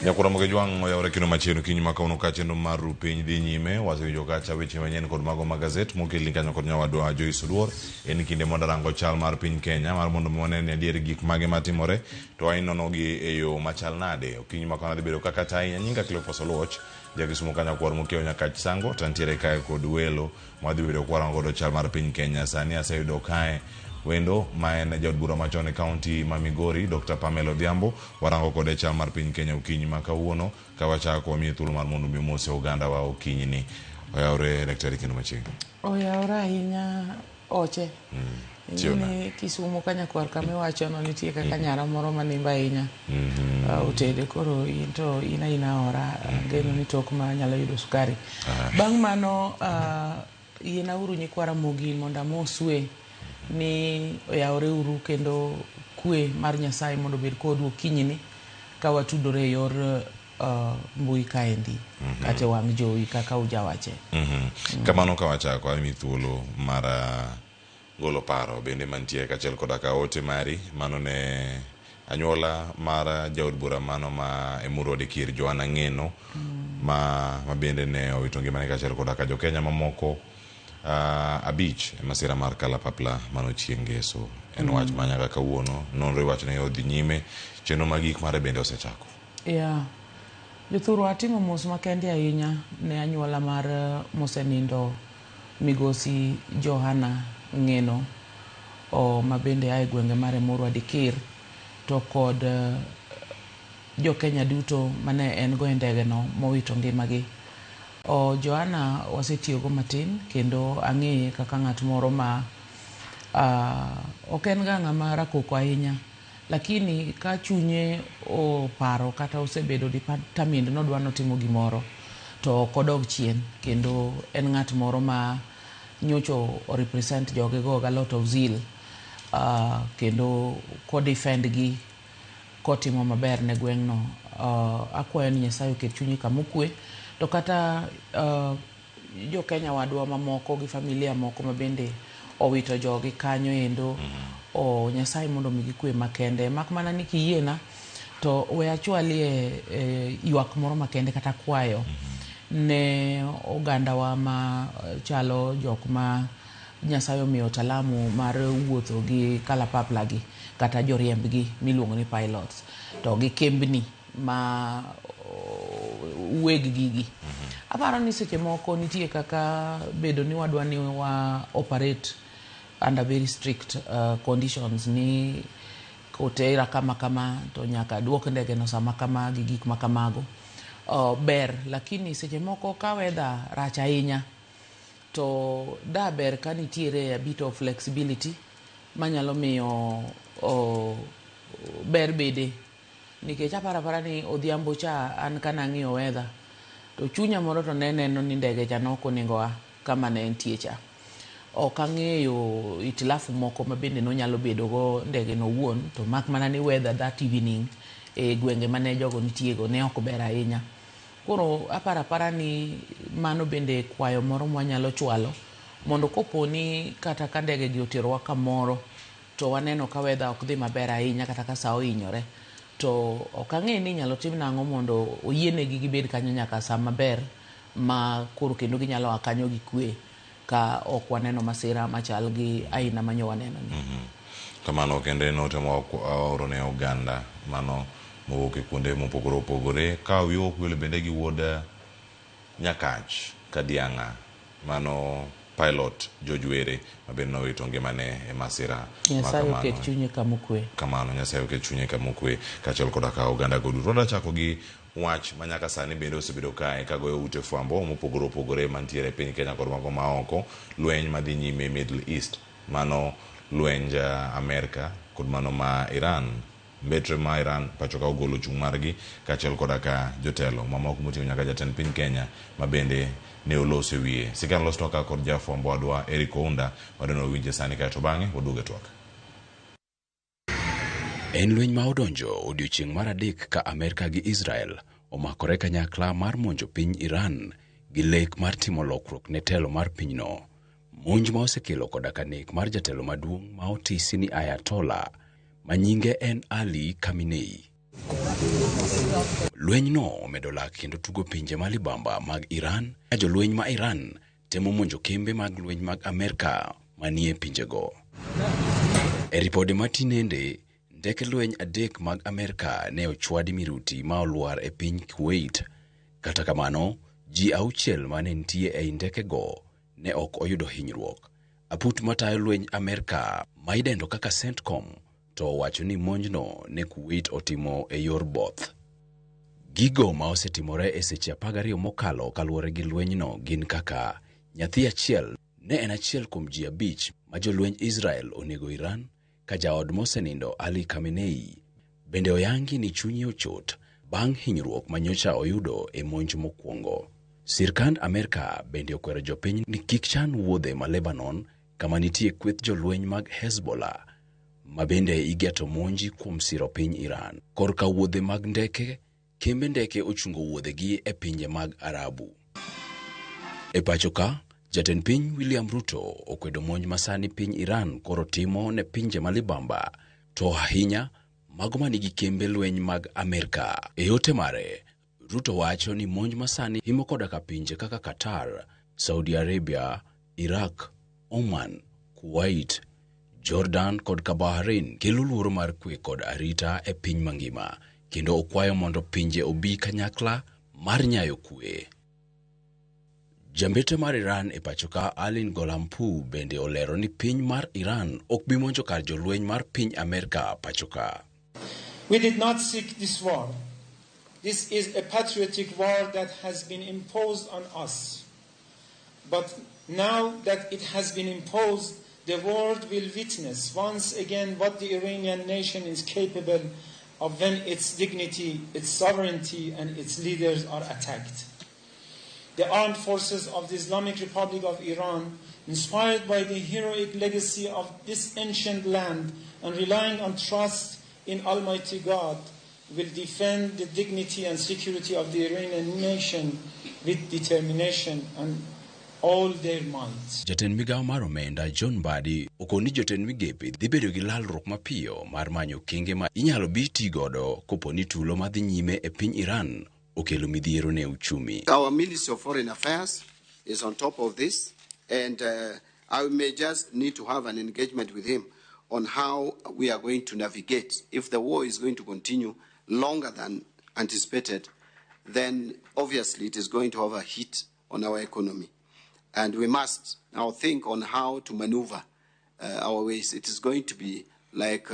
Nyakwar Ramogi Jwang' oyawore kendo machiegni okinyi ma kawuono ka chenro mar ru piny dhi nyime. Wasewinjo kacha weche manyien kod mago mag gazet mokelni kanyo kod nyawadwa Joyce Oduor. En kinde mondo arango chal mar piny Kenya mar mondo mi wane ni adier gik mage matimore to inonogi e yo machal nade. Okinyi ma kawuono adhi bedo kaka ta ahinya. Nyinga Cleophas Oluoch, ja Kisumo ka nyakwar mokiewo Nyakach Sango to antiere kae kod welo Wadhi bedo kwarango godo chal mar piny Kenya. Sani aseyudo kae wendo ma en jaod bura machon e kaunti ma Migori, Dr. Pamela Odhiambo. Warango kode chal mar piny Kenya okinyi ma kawuono ka wachako wamiye thuolo mar mondo mi omose oganda wa okinyi ni. Oyawore daktari kendo machiegni. Oyawore ahinya oche. Tiyo na. Ing'eni Kisumo ka nyakwar kama iwachono nitie kaka nyara moro manimbo ahinya otede koro in to in aina ora ageno ni tok ma nyalo yudo sukari. Bang' mano yiena uru nyikwa Ramogi mondo amosue ni oyawore uru kendo kwe mar Nyasaye mondo obed kodu okinyini ka watudore e yor mbui kaendi kata e wang' jowi kaka ujawache. Kamano ka wachako ami thuolo mar golo paro bende mantie kaachiel koda ka ote mari mano ne anyuola mar jaod bura mano ma Emurua Dikir Joanna Ng'eno ma bende ne owito ngimane kaachiel koda ka jokenya mamoko 5 e masira mar kalapapla mano chieng' ngeso. En wach ma nyaka kawuono nonro iwacho ni odhi nyime chenro mag gik mare bende osechako. Yeah. Jothurwa atimo mos makende ahinya ne anyuola mar mosenindo migosi Johana Ng'eno ma bende a e gwenge mar Emurua Dikir to kod jo-Kenya duto mane en go e ndege no mowito ngimagi. Johana wasetiyogo matin kendo ang'eye kaka ng'at moro ma ok en ga ng'ama rakoko ahinya lakini ka chunye oparo kata osebedo determined nodwa notimo gimoro to ok odog chien kendo en ng'at moro ma nyocha o represent jogego gi a lot of zeal kendo ko defend gi kotimo maber ne gweng'no. Akwayo ni Nyasaye oket chunye kama okwe to kata jo Kenya wadwa mamoko gi familia moko ma bende owito jogi kanyo endo Nyasaye mondo omigi kwe makende. Mak mana ni kiyiena to we achwalie ywak moro makende kata kwayo ne ogandawa ma chalo jok ma Nyasaye omiyo talamu mar wuotho gi kalapapla gi kata joriembgi miluongo ni pilots to gi kembni ma weg gigi. Aparo ni seche moko nitie kaka bedo ni wadwa ni wa operate under very strict conditions ni kotera kama kama to nyaka duok ndege no sama kama gi gik ma kamago ber lakini seche moko ka weather rach ahinya to da ber ka nitiere a bit of flexibility manyalo miyo ber bede nikech aparo apara ni odhiambo cha an kanang'iyo weather to chunya moro to ne neno ni ndege cha nok onego a kama ne entie cha. Ok ang'eyo itilafu moko ma bende nonyalo bedo go ndege no owuon to mak mana ni weather that evening e gwenge mane jogo nitie go ne ok ber ahinya. Koro aparo apara ni mano bende kwayo moro mwanyalo chwalo mondo kopo ni kata ka ndege gi oterowa kamoro to waneno ka weather ok dhi maber ahinya kata ka sa ohinyore to ok ang'e ni inyalo tim nang'o mondo oyienegi gibed kanyo nyaka sa maber ma koro kendo ginyalo a kanyo gi kwe ka ok waneno masira machal gi aina manyo waneno ni. Kamano kendo en ote ma waoro ne oganda mano mowuok e kuonde mopogore opogore ka wiwa ok wil bende gi wuod Nyakach Kadiang'a mano pilot George Were ma bende nowito ngimane e masira ma Nyasaye kamano. oket chunye kama okwe. Kamano Nyasaye oket chunye kama okwe kaachiel koda ka oganda go duto. Wadwa chako gi wach ma nyaka sani bende osebedo kae kagoyo ute fwambo mopogore opogore mantiere e piny Kenya kod mago maoko, lweny madhi nyime Middle East, mano lwenj Amerka kod mano ma Iran. Mbetre ma Iran pacho ka ogolo chung' margi kaachiel koda ka jotelo mamoko moting'o nyaka jatend piny Kenya ma bende ne oloso e wiye. Sigana losnwa ka kod jafwambo wadwa Eric Ounda wadwani wawinje sani kaeto bang'e waduogo e twak. En lweny ma odonjo odiochieng' mar adek ka Amerka gi Israel omakore kanyakla mar monjo piny Iran gi lek mar timo lokruok ne telo mar pinyno. Monj ma osekelo koda ka nek mar jatelo maduong' ma otisi ni Ayatollah ma nyinge en Ali Khamenei. Lwenyno omedo lak kendo tugo pinje ma libamba mag Iran ka jolweny ma Iran temo monjo kembe mag lweny mag Amerka manie pinjego. E ripode ma tinende, ndeke lweny 3 mag Amerka ne ochwadi miruti ma olwar e piny Kuwait. Kata kamano, ji 6 mane nitie ei ndekego ne ok oyudo hinyruok. Aput matayo lweny Amerka ma idendo kaka CENTCOM to owacho ni monjno ne Kuwait otimo e yor both. Gigo ma osetimore e seche 12 mokalo kaluwore gi lwenyno gin kaka nyathi achiel ne en achiel kuom ji 5 ma jolweny Israel onego Iran ka jaod mosenindo Ali Khamenei bende oyangi ni chunye ochot bang' hinyruok manyocha oyudo e monj mokwongo. Sirkand Amerka bende okwero jopiny ni kik chan wuodhe ma Lebanon kama nitie kweth jolweny mag Hezbollah ma bende igeto monji kuom siro piny Iran. Korka wuodhe mag ndeke, kembe ndeke ochungo wuodhegi e pinje mag Arabu. E pacho ka, jatend piny William Ruto okwedo monj masani piny Iran koro timo ne pinje ma libamba, to ahinya mago manigi kembe lweny mag Amerka. E ote mare, Ruto wacho ni monj masani himo koda ka pinje kaka Qatar, Saudi Arabia, Iraq, Oman, Kuwait, Jordan kod ka Bahrain kelo luoro mar kwe kod arita e piny mangima, kendo okwayo mondo pinje obi kanyakla mar nyayo kwe. Jambete mar Iran e pacho ka Alin Golampur bende olero ni piny mar Iran ok bi monjo kar jolweny mar piny Amerka pacho ka. We did not seek this war. This is a patriotic war that has been imposed on us. But now that it has been imposed, the world will witness once again what the Iranian nation is capable of when its dignity, its sovereignty, and its leaders are attacked. The armed forces of the Islamic Republic of Iran, inspired by the heroic legacy of this ancient land and relying on trust in Almighty God, will defend the dignity and security of the Iranian nation with determination and all their might. Jatend migawo mar omenda John Mbadi okoni jotend migepe dhi bedo gi lalruok mapiyo mar manyo okenge ma inyalo bi ti godo kopo ni tulo madhi nyime e piny Iran okelo midhiero ne uchumi. Our Ministry of Foreign Affairs is on top of this, and I may just need to have an engagement with him on how we are going to navigate. If the war is going to continue longer than anticipated, then obviously it is going to have a hit on our economy. And we must now think on how to maneuver our ways. It is going to be like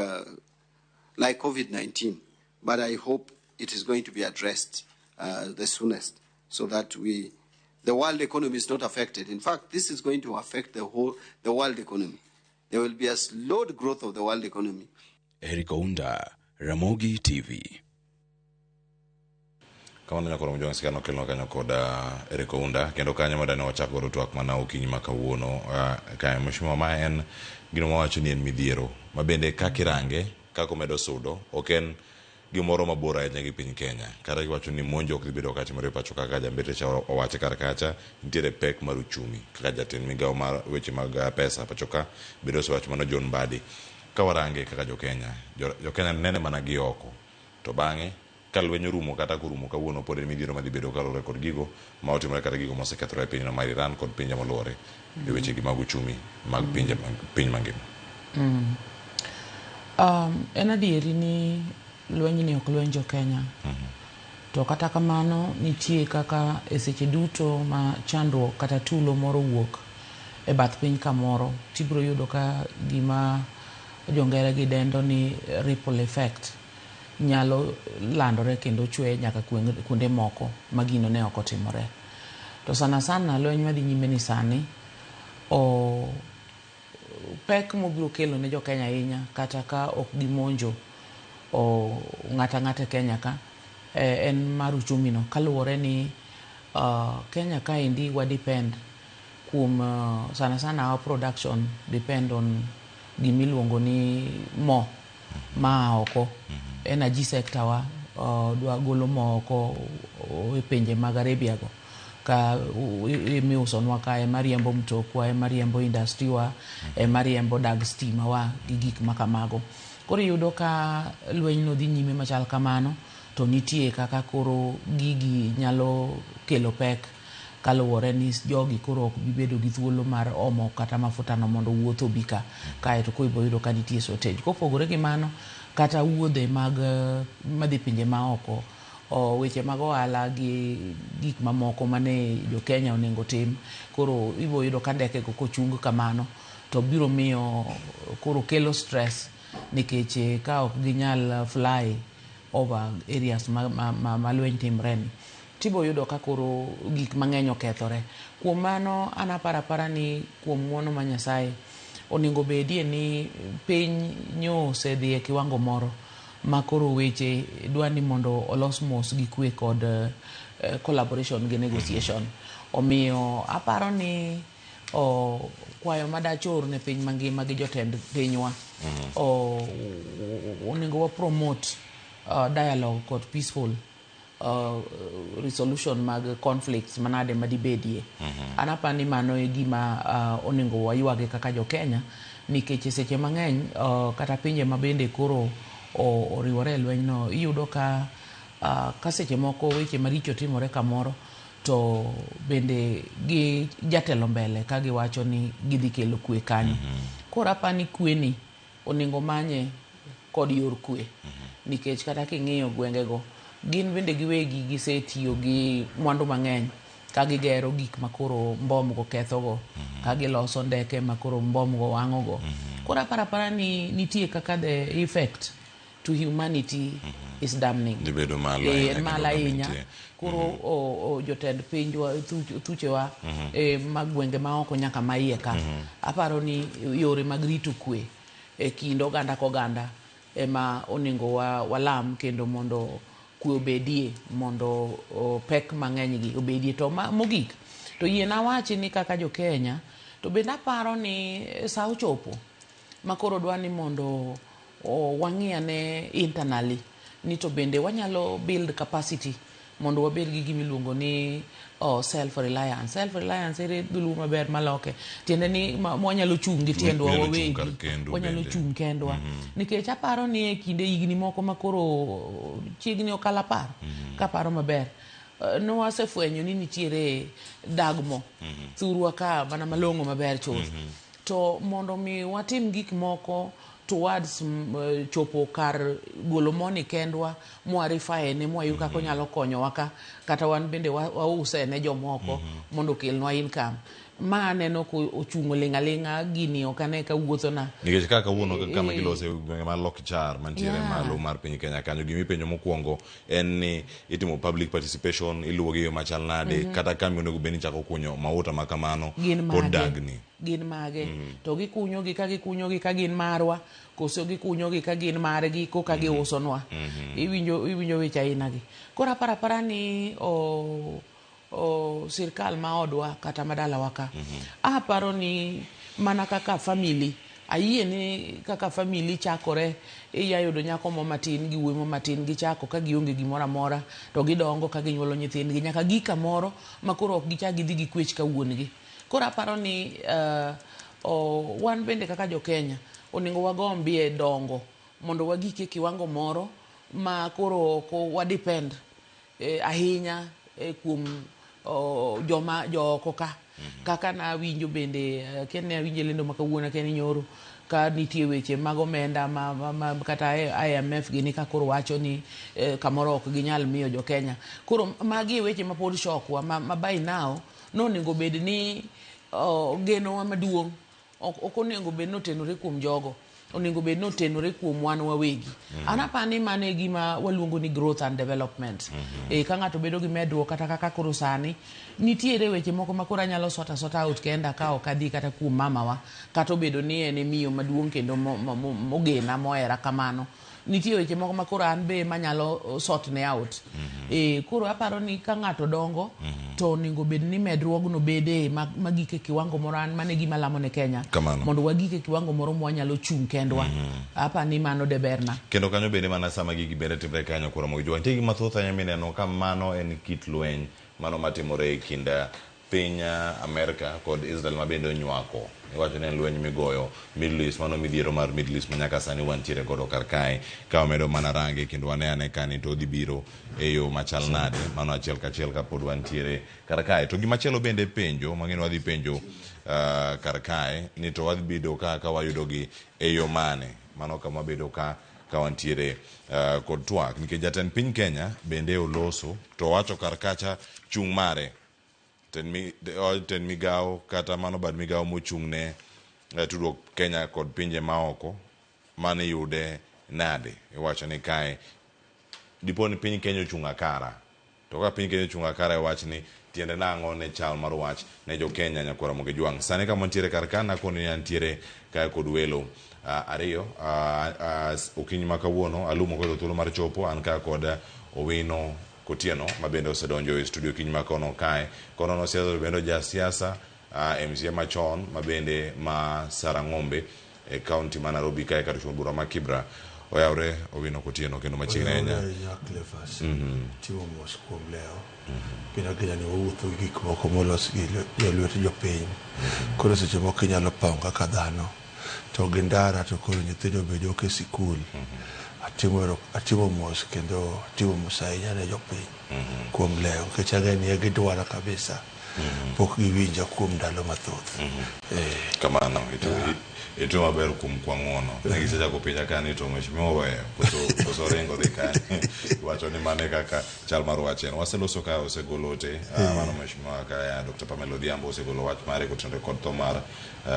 COVID-19, but I hope it is going to be addressed the soonest, so that the world economy is not affected. In fact, this is going to affect the world economy. There will be a slowed growth of the world economy. Eric Ounda, Ramogi TV. Kamano nyakoro mjong sikano kelno kanyo kod Eric Ounda kendo kanyo madane wachako godo twak mana okinyi ma kawuono. Kae mheshimiwa, ma en gino mawacho ni en midhiero ma bende kaka irange kaka omedo sudo ok en gimoro mabor ahinya gi piny Kenya. Kata giwacho ni monjo ok dhi bedo katimore e pacho kaka jambete cha owache kar kacha, nitiere pek mar uchumi kaka jatend migawo mar weche mag pesa pacho ka bende osewacho mano John Mbadi. Ka warange kaka jo Kenya, jo Kenya nene mana gi oko to bang'e ka lweny orumo kata korumo kawuono pod en midhiero madhi bedo kaluwore kod gigo ma otimore kata gigo mosekethore e pinyno mar Iran kod pinje moluore e wechegi mag uchumi mag pinje piny mangima. En adieri ni lweny ni ok lweny jo Kenya. To kata kamano nitie kaka e seche duto ma chandruok kata tulo moro wuok e bath piny kamoro, tibiro yudo ka gima jongere gi dendo ni ripple effect nyalo landore kendo chwe nyaka kuonde moko ma gino ne ok otimore. To sana sana lweny madhi nyime ni sani o pek mobiro kelo ne jo Kenya ahinya kata ka ok gimonjo o ng'ata ng'ata e Kenya ka en mar uchumi no, kaluwore ni Kenya kaendi wa depend kuom sana sana our production depend on gimiluongo ni mo ma oko. Energy sector wa dwa golo mo oko e pinje mag Arabia go ka imiusonwa ka ema riembo mtokwa, ema riembo industry wa, ema riembo dag stima wa gi gik makamago. Koro iyudo ka lweny no dhi nyime machal kamano to nitie kaka koro gigi nyalo kelo pek kaluwore ni jogi koro ok bi bedo gi thuolo mar omo kata mafuta no mondo wuoth obi ka kaeto koro ibo yudo ka nitie shortage. Kopogore gi mano, kata wuodhe mag madhi pinje maoko, weche mag ohala gi gik mamoko mane jo Kenya onego tim, koro ibo yudo ka ndeke go kochung kamano to biro miyo koro kelo stress nikech ka ok ginyal fly over areas ma lweny timre ni, tibo yudo ka koro gik mang'eny okethore. Kuom mano an aparo apara ni kuom ng'uono ma Nyasaye onego bedie ni piny nyo osedhi e kiwango moro ma koro weche dwa ni mondo olos mos gi kwe kod collaboration gi negotiation. Omiyo aparo ni kwayo madachor ne piny mangima gi jotend pinywa onego wa promote dialogue kod peaceful resolution mag conflicts manade madibedie. An aparo ni mano e gima onego waywage kaka jo Kenya, nikech seche mang'eny kata pinje mabende koro oriwore e lweny no, iyudo ka seche moko weche maricho timore kamoro to bende gi jatelo mbele ka giwacho ni gidhi kelo kwe kanyo. Koro aparo ni kwe ni onego manye kod yor kwe, nikech kata king'iyo gwengego gin bende giwegi gisetiyo gi mwandu mang'eny ka gigero gik makoro mbom go kethogo, ka giloso ndeke makoro mbom go wang'ogo. Koro aparo apara ni nitie kaka the effect to humanity is damning. Gibedo malo ahinya. Malo ahinya. Koro jotend pinywa, thuchewa mag gwenge maoko nyaka maiye ka, aparo ni yore mag rito kwe e kind oganda koganda ema onego walam kendo mondo kwe obedie, mondo pek mang'eny gi obedie. To mogik to yiena awachi ni kaka jo Kenya to bende aparo ni sa ochopo ma koro dwa ni mondo wang'i ane internally ni to bende wanyalo build capacity mondo wabed gi gima iluongo ni self reliance. Self reliance ere dholuo maber maloke, tiende ni wanyalo chung' gi tiendwa wawegi, wanyalo chung' kendwa. Nikech aparo ni e kinde higni moko ma koro chiegni okalo 10 kaparo maber, nwasefwenyo ni nitiere dagmo thurwa ka mana malong'o maber chuth. To mondo mi watim gik moko towards chopo kar golo moni kendwa mwarifine mwayud kaka onyalo konyowa ka kata wan bende wause ne jomoko mondo okelnwa income. Ma aneno ko ochung' ling' aling'a, gini ok ane ka wuothona. Nikech kaka kawuono kama gilose gwenge mar Lokichar mantiere malo mar piny Kenya kanyo, gimipenjo mokwongo en ni itimo public participation, iluwo gi yo machal nade, kata kambi onego bed ni chako kunyo mauta ma kamano pod dagni. Gin mage? To gikunyo gi ka gikunyo gi ka gin marwa, koso gikunyo gi ka gin margi koka giusonwa. Iwinjo weche aina gi. Koro aparo apara ni sirkal ma odwa kata madalawa ka, aparo ni mana kaka family, ayie ni kaka family chakore, iya yudo nyako mo matin gi wuoyi mo matin, gichako ka gionge gimoro amora to gidongo ka ginyuolo nyithindgi nyaka gik kamoro ma koro ok gichak gidhi gi kwech ka wuon gi. Koro aparo ni wan bende kaka jo Kenya onego wagombie dongo mondo wagik e kiwango moro ma koro ok wadepend ahinya kuom joma jo oko ka. Kaka nawinjo bende, akia ni awinjo lendo ma kawuono, akia ni nyoro, ka nitie weche mag omenda ma kata IMF gini ka koro wacho ni kamoro ok ginyal miyo jo Kenya. Koro magi e weche ma pod shokwa ma by now nonego bed ni genowa maduong' ok onego bed ni otenore kuom jogo, onego bed ni otenore kuom wan wawegi. An aparo ni mano e gima waluongo ni growth and development. Ka ng'ato bedo gi medruok kata kaka koro sani nitiere weche moko ma koro anyalo sort asota out kenda ka ok adhi kata kuom mamawa, kata obedo ni en e miyo maduong' kendo mogena mohera kamano. Nitie weche moko ma koro an be manyalo sort ne out. Koro aparo ni ka ng'ato dongo to onego bed ni medruogno bede magik e kiwango moro. An mano e gima alamo ne Kenya. Kamano. Mondo wagik e kiwango moro mwanyalo chung' kendwa. Aparo ni mano de berna. Kendo kanyo bende mana sama gigi bende timre kanyo koro Ramogi Jowang'. Nitie gik mathoth ahinya mineno ka mano en kit lweny mano matimore e kind piny Amerka kod Israel ma bende onywako. Iwacho ni en lweny migoyo Middle East, mano midhiero mar Middle East ma nyaka sani wantiere godo kar kae. Ka wamedo mana range kendo wane ane kani to odhi biro e yo machal nade, mano achiel kachiel kapod wantiere kar kae. To gimachielo bende penjo mang'eni wadhi penjo kar kae ni to wadhi bedo ka wayudogi e yo mane, mano kama wabedo ka wantiere kod twak nikech jatend piny Kenya bende oloso to owacho kar kacha chung' mare tend migawo kata mano bad migawo mochung' ne tudruok Kenya kod pinje maoko mane yude nade. Iwacho ni kae dipo ni piny Kenya ochung' akara, to ka piny Kenya ochung' akara e wach ni tiende nang'o ne chal mar wach ne jo Kenya nyakwar Ramogi Jwang'. Sani kama ntiere kar ka nakoni ni antiere kae kod welo ariyo okinyi ma kawuono alumo koyudo thuolo mar chopo an ka kod Owino Kotieno ma bende osedonjo e studio okinyi ma kono kae. Konono siasa to bende ja siasa MCA machon ma bende ma Sarang'ombe e kaunti ma Nairobi kae kar chung' bura ma Kibra. Oyawre Owino Kotieno kendo machiegni ahinya. Oyawre ahinya Cleophas. Timo mos kuom leo. Kendo ageno ni wawuotho gi gik moko molos gi lwet jopiny. Koro seche moko inyalo pango kaka dhano to gi ndara to koro nyithindo bende ok e sikul. Atimo mos kendo atimo mos ahinya ne jopiny kuom leo nikech ang'e ni gidwara kabisa. Pok giwinja kuom ndalo mathoth. Kamano itimo maber kuom kwa ng'uono. Ne gisechako penja ka ni to mheshimiwa oweyo koso ringo dhi kanye. Iwacho ni mane kaka chal mar wach en. Waseloso ka osegolo ote mano mheshimiwa ka Dr. Pamela Odhiambo osegolo wach mare kotenore kod tho mar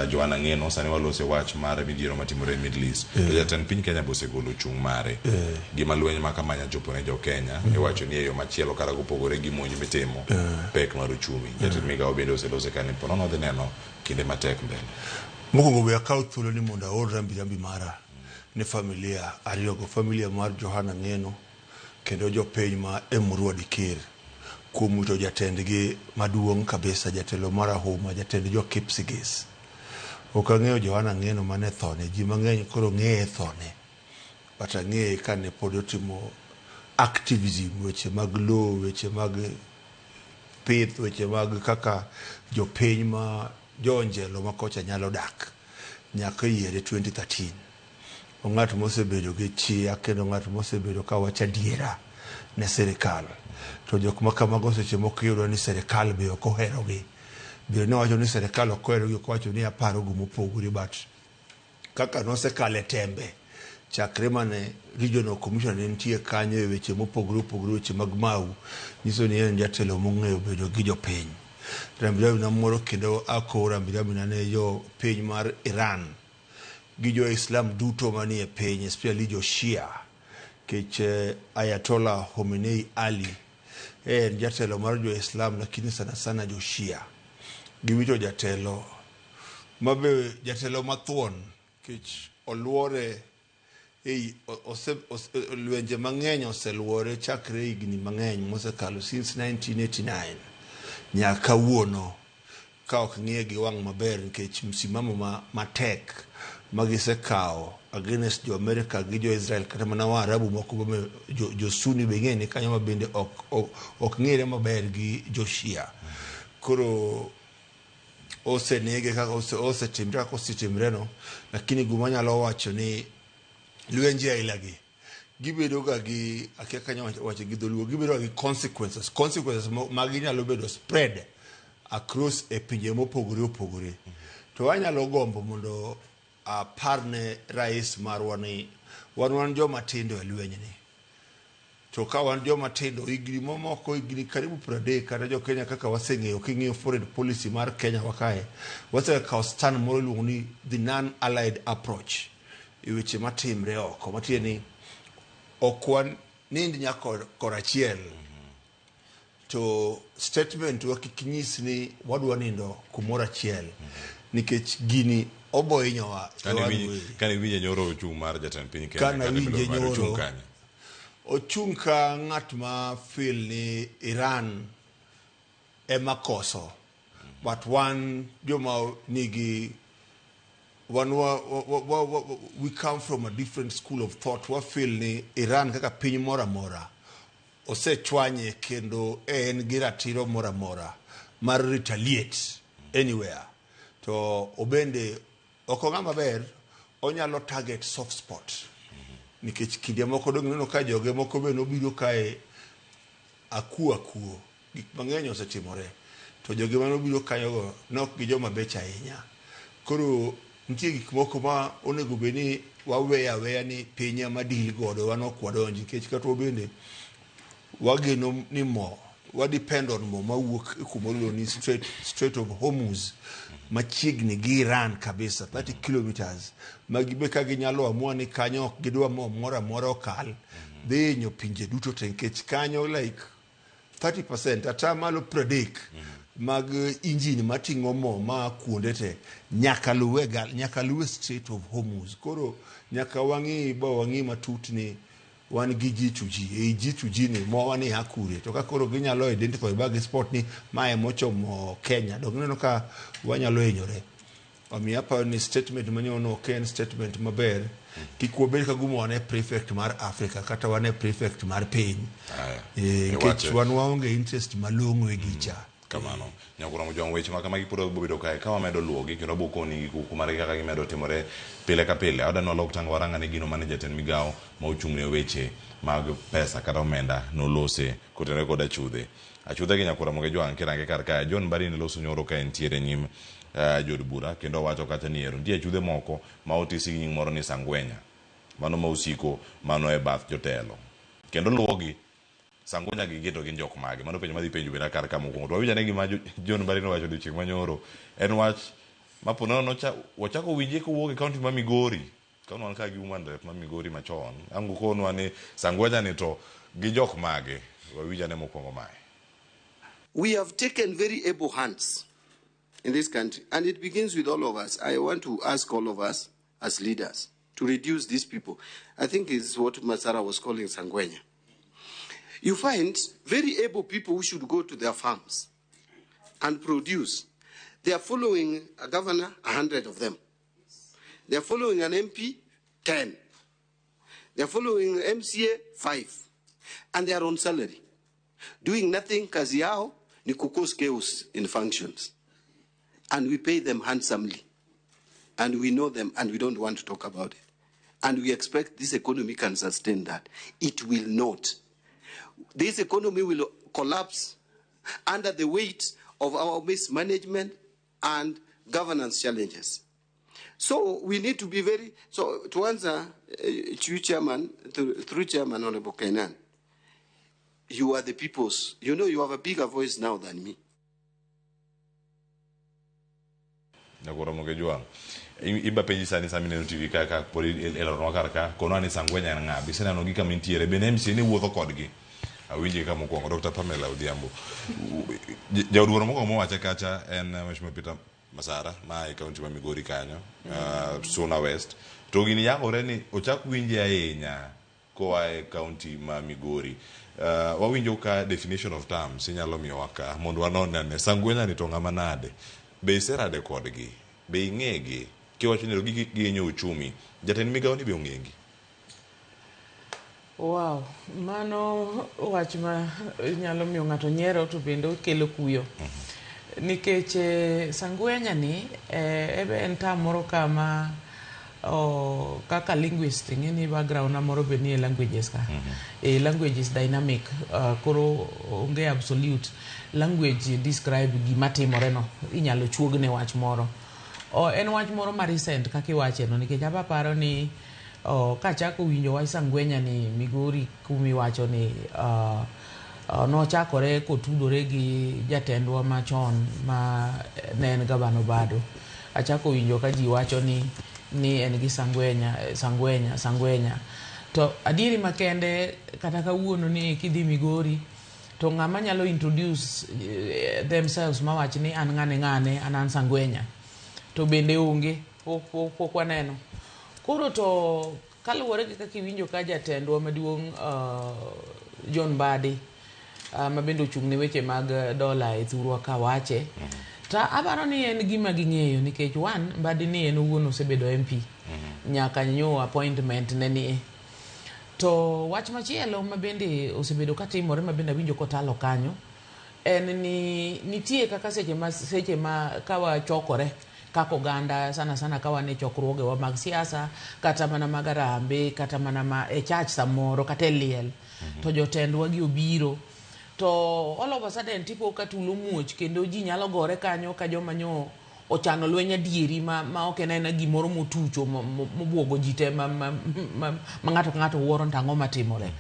Joanna Ng'eno. Sani walose wach mar midhiero matimore e Middle East. To jatend piny Kenya be osegolo chung' mare. Gima lweny ma kama nya chopo ne jo Kenya iwacho ni e yo machielo kata kopogore gi monj mitimo pek mar uchumi. Jatend migawo bende oselose ka ni ponono odhi neno kinde matek mbele. Mokwongo we akaw thuolo ni mondo aor rambirambi mara ne familia ariyogo, familia mar Johana Ng'eno kendo jopiny ma Emurua Dikir kuom wito jatendgi maduong' kabisa, jatelo marahuma, jatend jo Kipsigis. Ok ang'eyo Johana Ng'eno mane thone, ji mang'eny koro ng'eye thone, but ang'eye kane pod otimo activism, weche mag lowo, weche mag pith, weche mag kaka jopiny ma jo-Njelo ma kocha nyalo dak nyaka yiere 2013. Ng'at mosebedo gi chia kendo ng'at mosebedo ka wacho adiera ne sirikal. To jok ma kamago seche moko iyudo ni sirikal be ok oherogi. Be ne wacho ni sirikal ok oherogi, ok owacho ni aparo gimopogore, but kaka nosekalo e tembe chakre mane regional commissioner ne nitie kanyo e weche mopogore opogore, weche mag mau, nyiso ni en jatelo mong'eyo bedo gi jopiny. Rambirambi na moro kendo akowo rambirambi na ne jopiny mar Iran gi jo Islam duto manie piny, especially jo Shia, kech Ayatollah Khomeini Ali en jatelo mar jo Islam, lakini sana sana jo Shia. Giwito jatelo mabe jatelo mathuon kech oluore ei lwenje mang'eny oseluore chakre higni mang'eny mosekalo since 1989 nyaka kawuono ka ok ng'iye gi wang' maber nikech msimamo matek magisekawo against jo America gi jo Israel kata mana Waarabu moko be jo Sunni be ing'e ni kanyo ma bende ok ng'ere maber gi jo Shia. Koro osenege kaka osetimre kaka osetimre no, lakini gima anyalo wacho ni lwenje aila gi gibedo ga gi akia kanya wacho gi dholuo, gibedo ga gi consequences magi nyalo bedo spread across e pinje mopogore opogore. To anyalo gombo mondo aparne rais marwa ni wan joma tindo e lweny ni. To ka wan joma tindo higni mamoko, higni karibu 30 kata jo Kenya kaka waseng'eyo, king'iyo foreign policy mar Kenya wa kae, wasekawo stand moro iluongo ni the non-allied approach e weche matimre oko, matiende ni ok wan nind nyaka korachiel. To statement wa kik nyis ni wadwa nindo kumoro achiel nikech gini obo hinyowa. Kane iwinje nyoro ochung' mar jatend piny Kenya, Kane awinje ochung' nyoro kanye? Ochung' ka ng'at ma feel ni Iran ema koso, but wan joma nigi wan wa, we come from a different school of thought. Wa feel ni Iran kaka piny moro amora osechwanye kendo en gi ratiro moro amora mar retaliate anywhere. To obende ok ong'ama ber, onyalo target soft spot. Nikech kinde moko dong ineno ka joge moko be nobiro kae akuo akuo. Gik mang'eny osetimore. To joge manobiro kanyogo ne ok gi joma becho ahinya. Koro nitie gik moko ma onego bed ni waweyo aweya ni piny ema deal godo, wan ok wadonji nikech kata wabende wageno ni mo wa depend on mo mawuok kumoro iluongo ni Strait of Hormuz machiegni gi Iran kabisa 30 kilometers ma gibe ka ginyalo amua ni kanyo ok gidwa mo moro amora okal dhi hinyo pinje duto te nikech kanyo like 30% atamalo 30 mag injin mating'o mo ma kuonde te nyaka luwe nyaka luwe Strait of Hormuz. Koro nyaka wang'i ba wang'i matut ni wan gi G2G ei G2G ni mowa ni a kure to ka koro ginyalo identify ba gi spot ni mae mochomo Kenya dong ineno ka wanyalo hinyore. Omiyo aparo ni statement manyono ok en statement maber. Kik wabed ka gima wan e prefect mar Africa kata wan e prefect mar piny. Nikech wan waonge interest malong'o e gicha. Kamano. Nyakura Mojwang' weche ma kamagi pod wabedo kae ka wamedo luwogi kendo wabiro koni gi kuku margi kaka gimedo timore pile ka pile. Adwa ni walok tang' warang ane gino mane jatend migawo ma ochung' ne weche mag pesa kata omenda nolose kotenore kod achudhe. Achudhe gi Nyakura Mojwang' kirange kar kae John Mbadi ne loso nyoro ka entiere nyim jood bura kendo owacho kacha ni ero nitie achudhe moko ma otisi gi nying moro ni Sangwenya. Mano ma osiko mano e bath jotelo. Kendo luwogi Sangwenya gi to gin jok mage? Mano penjo madhi penjo benda kar ka mokwongo. To wawinj ane gima John Mbadi nowacho odiochieng' manyoro. En wach ma po nono wachako winje kowuok e kaunti ma Migori. Ka wan ka gi woman rep ma Migori machon. Ang' ukonwa ni Sangwenya ni to gi jok mage? Wawinj ane mokwongo mae. We have taken very able hands in this country, and it begins with all of us. I want to ask all of us as leaders to reduce these people. I think it's what Masara was calling Sangwenya. You find very able people who should go to their farms and produce. They are following a governor, 100 of them. They are following an MP, 10. They are following MCA, 5. And they are on salary. Doing nothing, kazi yao ni kucause chaos in functions. And we pay them handsomely. And we know them and we don't want to talk about it. And we expect this economy can sustain that. It will not. This economy will collapse under the weight of our mismanagement and governance challenges. So we need to be very, so to answer to Chairman, through Chairman Honorable Kenan, you are the people's, you know you have a bigger voice now than me. Nyakura Mojwang'. Iba penji sani sami neno TV kaka pod elornwa kar ka konwa ni Sangwenya en ng'a? Be iseneno gi kama intiere? Bende MCA ni wuotho kodgi? Awinje ka mokwongo Dr. Pamela Odhiambo. Jaod bura mokwongo mowache kacha en Mheshimiwa Peter Masara ma e kaunti ma Migori kanyo, Suna West. To gini yangore ni ochak winje ahinya koa e kaunti ma Migori. Wawinjo ka definition of terms inyalo miyowa ka mondo wanon ane Sangwenya ni to ng'ama nade? Be iserade kodgi? Be ing'egi? Kiwacho ni gigi gihinyo uchumi, jatend migawo ni be ong'egi? Wow, mano wach ma nyalo miyo ng'ato nyiero to bende okelo kuyo. Nikech Sangwenya ni ebe en term moro kama kaka linguist ing'e ni background na moro be nie languages ka. Language is dynamic, koro onge absolute. Language describe gima timore no, inyalo chuogne wach moro. En wach moro ma recent kaka iwache no nikech aba paro ni kachako winjo wach Sangwenya ni Migori kumiwacho ni nochakore kotudore gi jatendwa machon ma ne en gavana Obado. Achako winjo ka ji wacho ni en gi Sangwenya, Sangwenya, Sangwenya. To adieri makende kata kawuono ni kidhi Migori to ng'ama nyalo introduce themselves mawach ni an ng'ane ng'ane an Sangwenya to bende onge pok waneno. Koro to kaluwore gi kaka iwinjo ka jatendwa maduong' John Mbadi ma bende ochung' ne weche mag dola e thurwa ka wache, to aparo ni en gima ging'eyo nikech one Mbadi ni en owuon osebedo MP nyaka nyo appointment ne nie. To wach machielo ma bende osebedo katimore ma bende awinjo kotalo kanyo en ni nitie kaka seche ma ka wachokore kaka oganda sana sana ka wan e chokruogewa mag siasa kata mana mag arambe kata mana ma e church samoro kata e liel to jotendwa gi obiro to all of a sudden tipo ka tulo muoch kendo ji nyalo gore kanyo ka joma nyo ochano lweny adieri ma, ma ok en aena gimoro motucho mobuogo ji te ma, ma, ma, ma ng'ato ka ng'ato wuoro ni to ang'o matimore.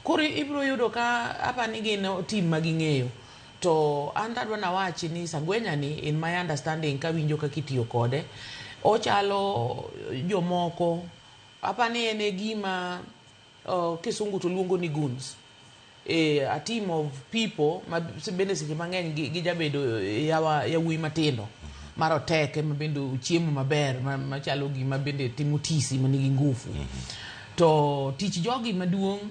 Koro ibiro yudo ka apani gin team ma ging'eyo to an tadwa nawachi ni Sangwenya ni in my understanding kawinjo kaka itiyo kode ochalo jomoko apani en e gima kisungu to luongo ni goons a team of people ma bende seche mang'eny gijabedo yawa yawuoyi matindo maroteke ma bende ochiemo maber machalo gima bende timo tisi manigi ngufu to tich jogi maduong'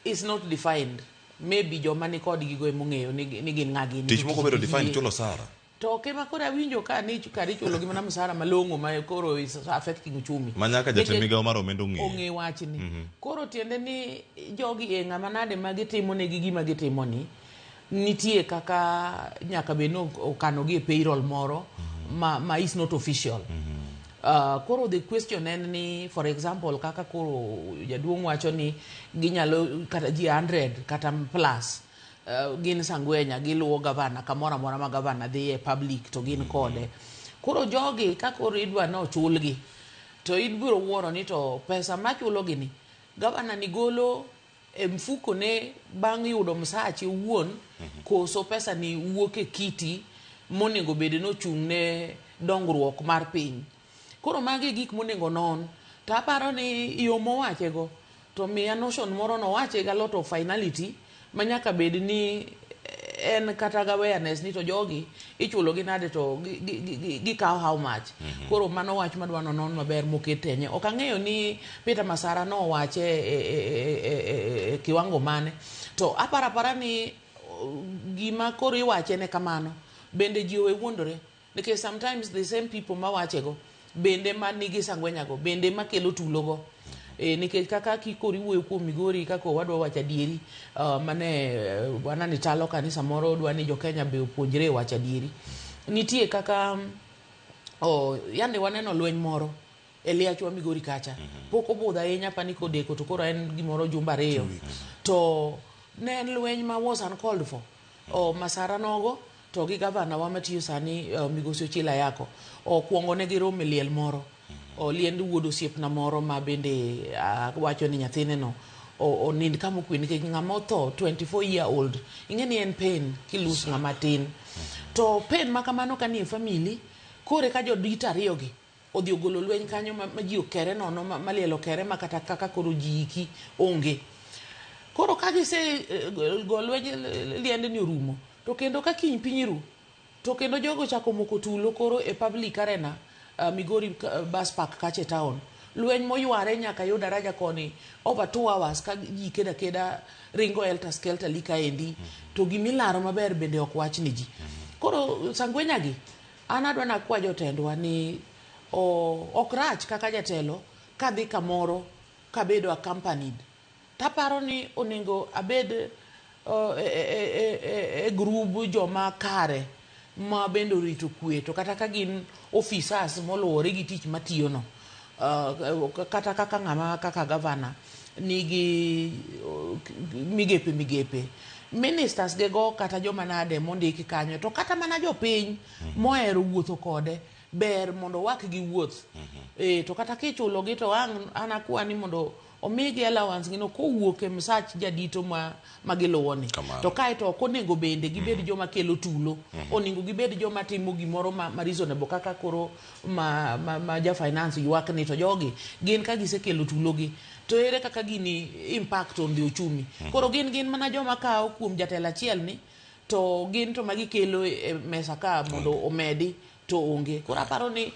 is not defined maybe joma ni kodgi go emong'eyo ni gin ng'a gini Tich moko bedo defined chulo osara. to ok ema koro awinjo ka ni kar ichulo gi mana msara malong'o ma koro is affecting uchumi Ma nyaka jatend migawo mar omenda ong'eyo. ong'e wachni koro tiende ni jogi e ng'ama nade ma gitimo negi gima gitimo ni nitie kaka nyaka bed ni okanogi e payroll moro ma is not official koro the question en ni for example kaka koro jaduong' wacho ni ginyalo kata ji 100 kata plus gin sangwenya giluwo gavana kamoro amora ma gavana dhi e public to gin kode koro jogi ka koro idwa ni ochulgi to ibiro wuoro ni to pesa machulogi ni gavana ni golo e mfuko ne bang' yudo msache owuon koso pesa ni wuok e kiti monego bed ni ochung' ne dongruok mar piny koro magi e gik monego non to aparo ni yo mowachego to miya notion moro nowache gi a lot of finality ma nyaka bed ni en kata gi awareness ni to jogi ichulo gi nade to gikawo how much koro mano wach madwa nonon maber moket tenye ok ang'eyo ni Peter Masara nowache e kiwango mane to aparo apara ni gima koro iwache ne kamano bende ji owe wuondore nikech sometimes the same people mawachego bende manigi sangwenyago bende makelo tulogo nikech kaka kikoro iwuoyo kuom Migori kaka owadwa wacho adieri mane bwana ni talo kanisa moro dwa ni jokenya be opuonjre wacho adieri nitie kaka yande waneno lweny moro e liachwa Migori kacha pok obudho ahinya pani kodeko to koro en gimoro jumbe ariyo to ne en lweny ma was uncalled for Masara nogo to gi gavana wa matiyo sani migosi Ochilo Ayako okwongo ne giromo e liel moro liend wuod osiepna moro ma bende wacho ni nyathine no onind kama okwe nikech ng'ama otho 24 year old ing'e ni en pain kilus ng'ama tin to pain ma kamano ka nie family kore ka jodito ariyo gi odhi ogolo lweny kanyo ma ji okere nono ma liel okere ma kata kaka koro ji iki onge koro ka gise go lweny liend ni orumo to kendo ka kiny piny ru to kendo jogo chako moko tulo koro e public arena Migori bus park kacha e town lweny moyware nyaka yo daraja koni over 2 hours ka ji keda keda ringo helter skelter li kaendi to gimilaro maber bende ok wach ni ji koro sangwenya gi an adwa nakwa jotendwa ni ok rach kaka jatelo kadhi kamoro kabedo accompanied taparo ni onego abed e grub joma kare ma bende orito kwe to kata ka gin officers moluwore gi tich matiyono kata kaka ng'ama kaka gavana nigi migepe migepe ministers ge go kata joma nade mondiki kanyo to kata mana jopiny mohero wuotho kode ber mondo owak gi wuoth to kata kichulo gi to ang' an akwa ni mondo omigi allowance gino kowuok e msach jadito ma giluwo ni to kae to ok onego bende gibed joma kelo tulo onego gibed joma timo gimoro ma reasonable kaka koro ma ja finance ywak ni to jogi gin ka gisekelo tulo gi to ere kaka gini impact on the uchumi koro gin mana joma kawo kuom jatelo achiel ni to gin to magikelo e mesa ka mondo omedi to onge koro aparo ni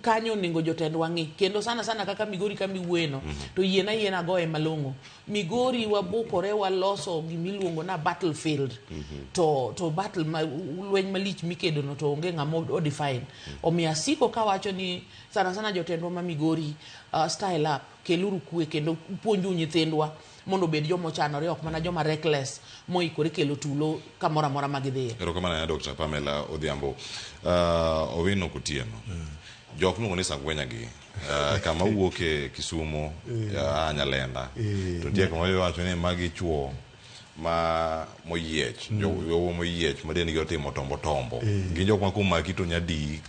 Kanyo onego jotendwa ng'i kendo sana sana kaka Migori kama iwuoyeno to yiena yiena goye malong'o. Migori wabukore waloso gimiluongo na battlefield to to battle ma lweny malich mikedono to onge ng'ama o define. Omiyo asiko kawacho ni sana sana jotendwa ma Migori style up, keluru kwe kendo puonjuru nyithindwa mondo obed joma ochanore ok mana joma reckless moikore kelo tulo kamoro amora ma gidhiye. Erokamano ahinya Dr. Pamela Odhiambo. Owino Kotieno. Jok miluongo ni Sangwenya gi kama wuok e Kisumu a Nyalenda. To nitie kama iwacho ni magi chuo ma moyiech, jowo moyiech ma dendgi otimo tombo tombo. Gin jok ma komaki to nyadii,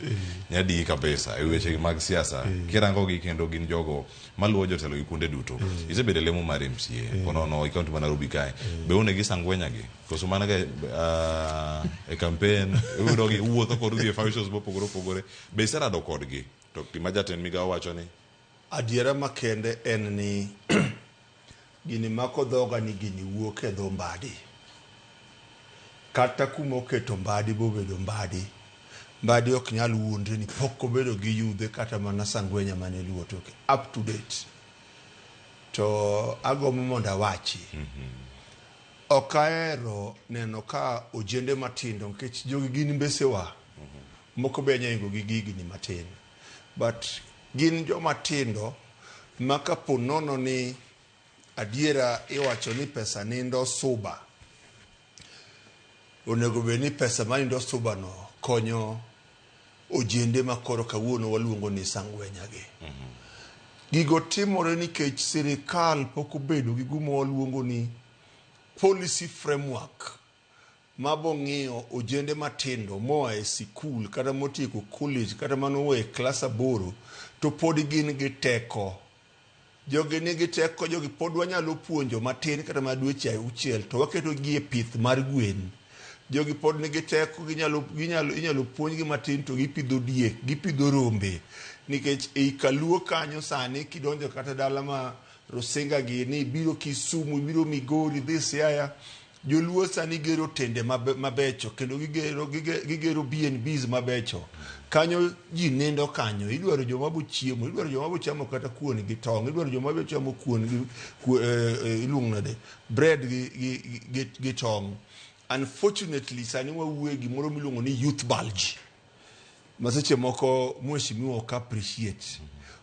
nyadii kabisa e weche mag siasa. Kirango gi kendo gin jogo maluwo jotelo gi kuonde duto. Isebedo e lemo mar MCA, konono e kaunti ma Nairobi kae. Be une gi Sangwenya gi? Koso mana ga e campaign, iyudo gi uwuotho kodgi e functions mopogore opogore. Be iserado kodgi? To gima jatend migao wacho ni Adiera makende en ni gini mako dhoga ni gini wuok e dho Mbadi. Kata kuma oketo Mbadi bobedo Mbadi. Mbadi ok nyal wuondre ni pok obedo gi yudhe kata mana sangwenya mane luwo toke. Up to date. To agombo mondo awachi. Ok ahero neno ka ojende matindo nikech jogi gin mbesewa. Moko be anya ingo gi gigni matin. But gin joma tindo ma kapo nono ni adiera iwacho ni pesa nindo suba. Onego bed ni pesa ma nindo suba no konyo ojende ma koro kawuono waluongo ni sangwenya gi. Gigo timore nikech sirikal pok obedo gi gima waluongo ni policy framework mabong'iyo ojende matindo moa e sikul kata motieko college kata manoa e klas 8 to pod gin gi teko. Jogi nigi teko, jogi pod wanyalo puonjo matin kata mana dweche 6 to waketo gi e pith mar gwen. Jogi pod nigi teko, inyalo puonjgi matin to gipidho diek, gipidho rombe. Nikech ei Kaluo kanyo sani kidonjo kata dala ma Rusinga gi ni ibiro Kisumu, ibiro Migori, idhi Siaya, Joluo sani gero tende mabecho kendo gigero B&Bs mabecho. Kanyo ji nindo kanyo, idwaro joma bo chiemo, idwaro joma bo chamo kata kuon gi tong', idwaro joma bo chamo kuon gi iluongo nade, bread gi tong'. Unfortunately sani wawuoye gimoro miluongo ni youth bulge. Ma seche moko mheshimiwa ok appreciate.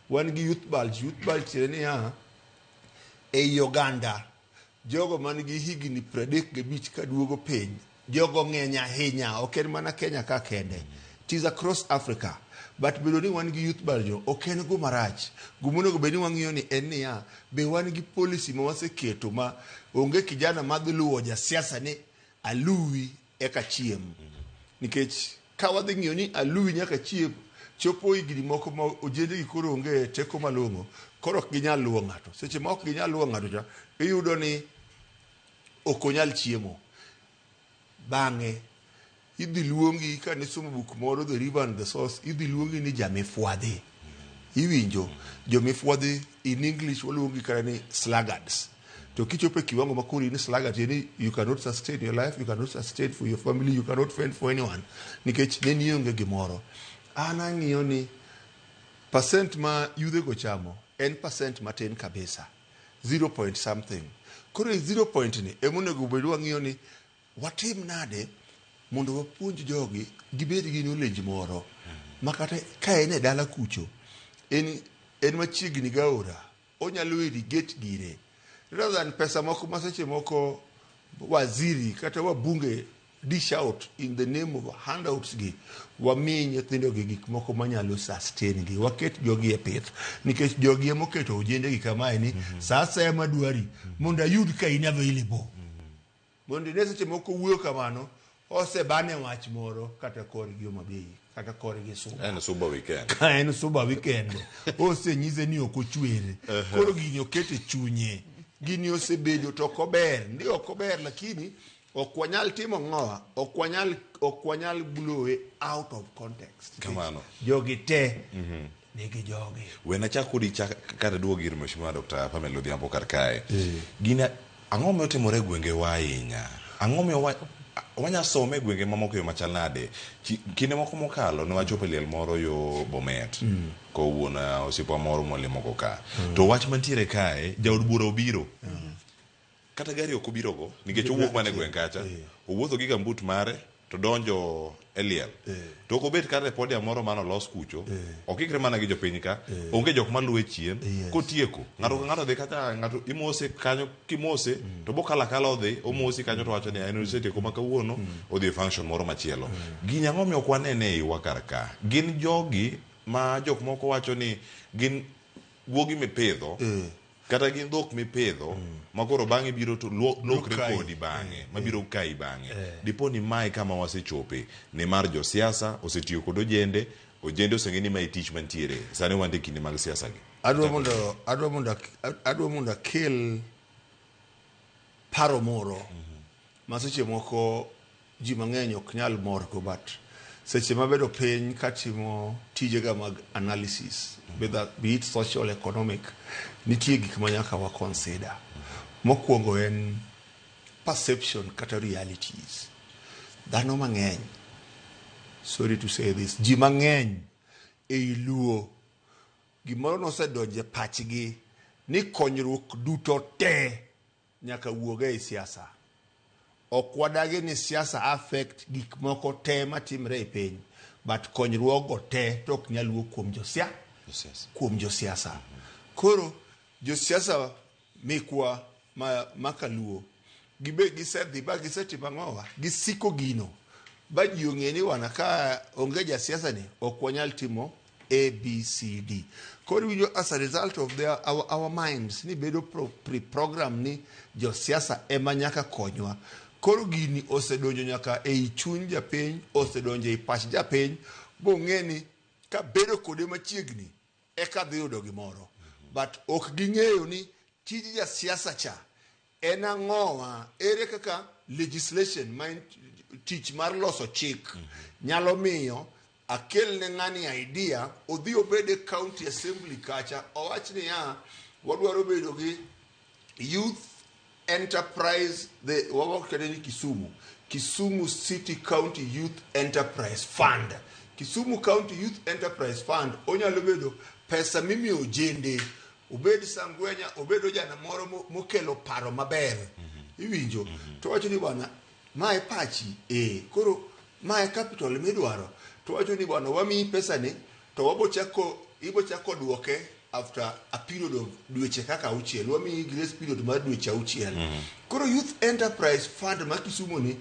Wan gi youth bulge, youth bulge tiende niya, ei oganda jogo man gi higni 35 kaduogo piny, jogo ng'eny ahinya, ok en mana Kenya ka kende. It is across Africa. But bedo ni wan gi youth bulge ok en gima rach. Gima onego bed ni wang'iyo ni en niya, be wan gi policy ma waseketo ma onge kijana madhi luwo jasiasa ni aluwi eka chiem. Nikech ka wadhi ng'iyo ni aluwi nyaka chiem, chopo higni moko ma ojende gi koro onge teko malong'o, koro ok ginyal luwo ng'ato. Seche ma ok ginyal luwo ng'ato cha, iyudo ni ok onyal chiemo. Bang'e, idhi luongi ka nisomo buk moro The River and the Source, idhi luongi ni jamifwadhi. Iwinjo, jomifwadhi in English waluongi kata ni sluggards. To kichopo e kiwango ma koro in sluggard, tiende ni you cannot sustain your life, you cannot sustain for your family, you cannot fend for anyone. Nikech ne nionge gimoro. An ang'iyo ni percent ma yudhe go chamo en percent matin kabisa. 0 point something. Koro e 0 point ni emonego bed wang'iyo ni watim nade mondo wapuonj jogi gibed gi knowledge moro ma kata ka en e dala kucho en machiegni gi aora onyalo irrigate gire rather than pesa moko ma seche moko waziri kata wabunge dish out in the name of handouts gi wami nyithindo gi gik moko manyalo sustain gi waket jogi e pith nikech jogi emoketo ojende gi kamae ni sa asaya madwari mondo ayud ka in available mondo ine seche moko wuoyo kamano osebane wach moro kata korgi Homa Bay kata korgi Suba En Suba weekend. Ka en Suba weekend osenyise ni ok ochwere koro gini oketo e chunye gini osebedo to ok ober ndi ok ober lakini ok wanyal timo ng'owa ok wanyal blow out of context Kamano. Jogi te nigi jogi. Wena chak kodi chak kata duogo ir Mheshimiwa Dr. Pamela Odhiambo kar kae. Gini ang'o motimore e gwengewa ahinya? Ang'o miyo Wanya some e gwenge mamoko e yo machal nade? Kinde moko mokalo ne wachopo e liel moro yo Bomet kowuon osiepwa moro mwalimogo ka. To wach mantiere kae, jaod bura obiro. Kata gari ok obirogo nikech owuok mana e gweng' kacha. Owuotho gi gambut mare to donjo e liel. To ok obet kata e podium moro mane olos kucho. Okikre mana gi jopiny ka. Onge jok maluwe chien. Kotieko, ng'ato ka ng'ato dhi kacha, ng'ato imose kanyo kimose to bokalo akala odhi omosi kanyo to wacho ni en osetieko ma kawuono odhi e function moro machielo. Gini ang'o miyo ok wanene e iwa kar ka? Gin jogi ma jok moko wacho ni gin guogi mipidho kata gin dhok mipidho ma koro bang'e biro to lokre kodi bang'e mabiro kayi bang'e. Dipo ni mae kama wasechope nimar josiasa osetiyo kod ojende, ojende oseng'e ni mae tich mantiere sani wan e kinde mag siasa gi. Adwa mondo akel paro moro ma seche moko ji mang'eny ok nyal morgo, but seche mabedo piny katimo tijega mag analysis, whether be it social, economic, nitie gik ma nyaka wa consider. Mokwongo en perception kata realities. Dhano mang'eny, sorry to say this, ji mang'eny ei Luo gimoro nosedonjo e pachgi ni konyruok duto te nyaka wuog ei siasa. Ok wadagi ni siasa affect gik moko te matimre e piny, but konyruokgo te to ok nyal wuok kuom josiasa. Kuom josiasa. Koro josiasa mekwa ma kaluo gibe gisedhi ba gisetimo ang'owa, gisiko gino ba ji ong'e ni wana ka onge jasiasa ni ok wanyal timo A, B, C, D. Koro iwinjo as a result of our minds ni bedo pre-program ni josiasa ema nyaka konywa. Koro gini osedonjo nyaka ei chuny japiny, osedonjo ei pach japiny, bong'e ni kabedo kode machiegni eka dhi yudo gimoro. But ok ging'eyo ni tij jasiasa cha en ang'owa, ere kaka legislation ma en tich mar loso chik nyalo miyo akel ne ng'ani idea odhi obed e county assembly kacha owach niya wadwaro bedo gi youth enterprise, the wawach kata ni Kisumu City County Youth Enterprise Fund. Kisumu County Youth Enterprise Fund onyalo bedo pesa mimiyo ojende, obed sangwenya, obed ojana moro mokelo paro maber. Iwinjo? To wacho ni bwana, mae pachi, koro mae capital midwaro. To wacho ni bwana, wamiyi pesa ni, to ibo chako duoke after a period of dweche kaka auchiel. Wamiyi grace period mar dweche auchiel. Koro Youth Enterprise Fund ma Kisumu ni,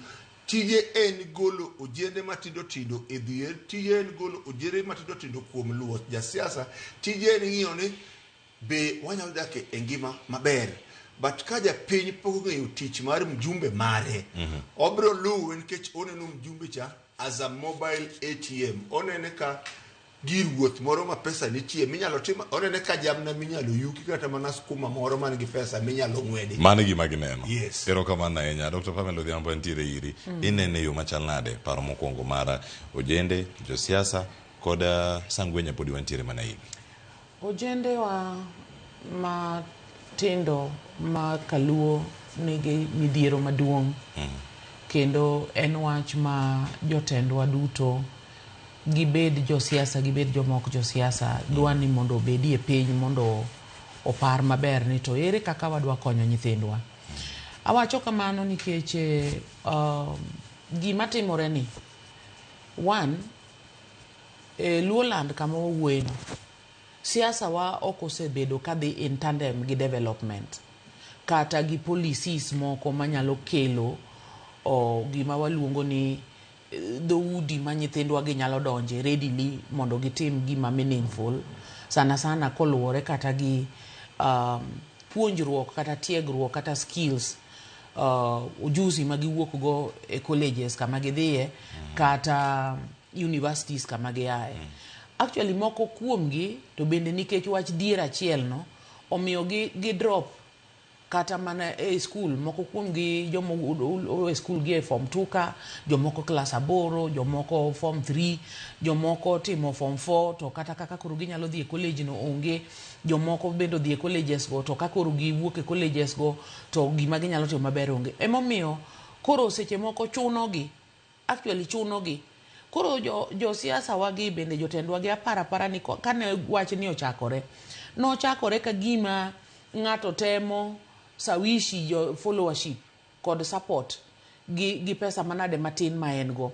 tije en golo ojende matindo tindo e dhier, tije en golo ojende matindo tindo kuom luwo jasiasa, tije en ng'iyo ni be wanyalo dak e ngima maber. But ka japiny pok ong'eyo tich mar mjumbe mare, obiro luwe nikech oneno mjumbe cha as a mobile ATM. Onene ka gir wuoth moro ma pesa nitie minyalo timo, onene ka jamna minyalo yuki kata mana skuma moro man gi pesa minyalo ng'wedi. Mano e gima gineno. Yes. Erokamano ahinya. Dr. Pamela Odhiambo nitiere iri. Inene yo machal nade paro mokwongo mar ojende, josiasa kod sangwenya podi wantiere mana iri. Ojende wa matindo ma kaluo nigi midhiero maduong'. Kendo en wach ma jotendwa duto, gibed josiasa, gibed joma ok josiasa, dwa ni mondo obedie piny mondo opar maber ni to ere kaka wadwa konyo nyithindwa. Awacho kamano nikech gima timore ni, one, Luoland kama wawuoye no, siasa wa ok osebedo kadhi in tandem gi development kata gi policies moko manyalo kelo gima waluongo ni dhoudi ma nyithindwa gi nyalo donje readily mondo gitim gima meaningful, sana sana koluwore kata gi puonjruok kata tiegruok kata skills, ujuzi ma giwuok go e colleges kama gidhiye kata universities kama giaye. Actually moko kuomgi to bende nikech wach dhier achiel no omiyo gi drop kata mana e school. Moko kuomgi joma e school gi e form 2 ka, jomoko class 8, jomoko form 3, jomoko timo form 4 to kata kaka koro ginyalo dhi e college no onge, jomoko bende odhi e colleges go to ka koro giwuok e colleges go to gima ginyalo timo maber onge. Emomiyo Koro seche moko chunogi, actually chunogi. Koro jo, josiasa wagi bende jotendwa gi aparo apara ni kane wachni ochakore, nochakore ka gima ng'ato temo sawishi jo followership kod support gi pesa manade matin ma en go.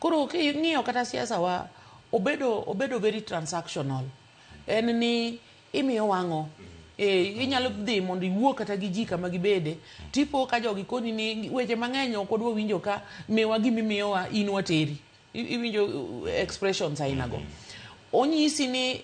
Koro king'iyo kata siasa wa, obedo very transactional. En ni imiyo wang'o. Inyalo dhi mondo iwuo kata gi ji kama gibede, tipo ka jogi koni ni weche mang'eny ok wadwa winjo ka, miwa gimimiyowa in wateri. Iwinjo expressions aina go. Onyisi ni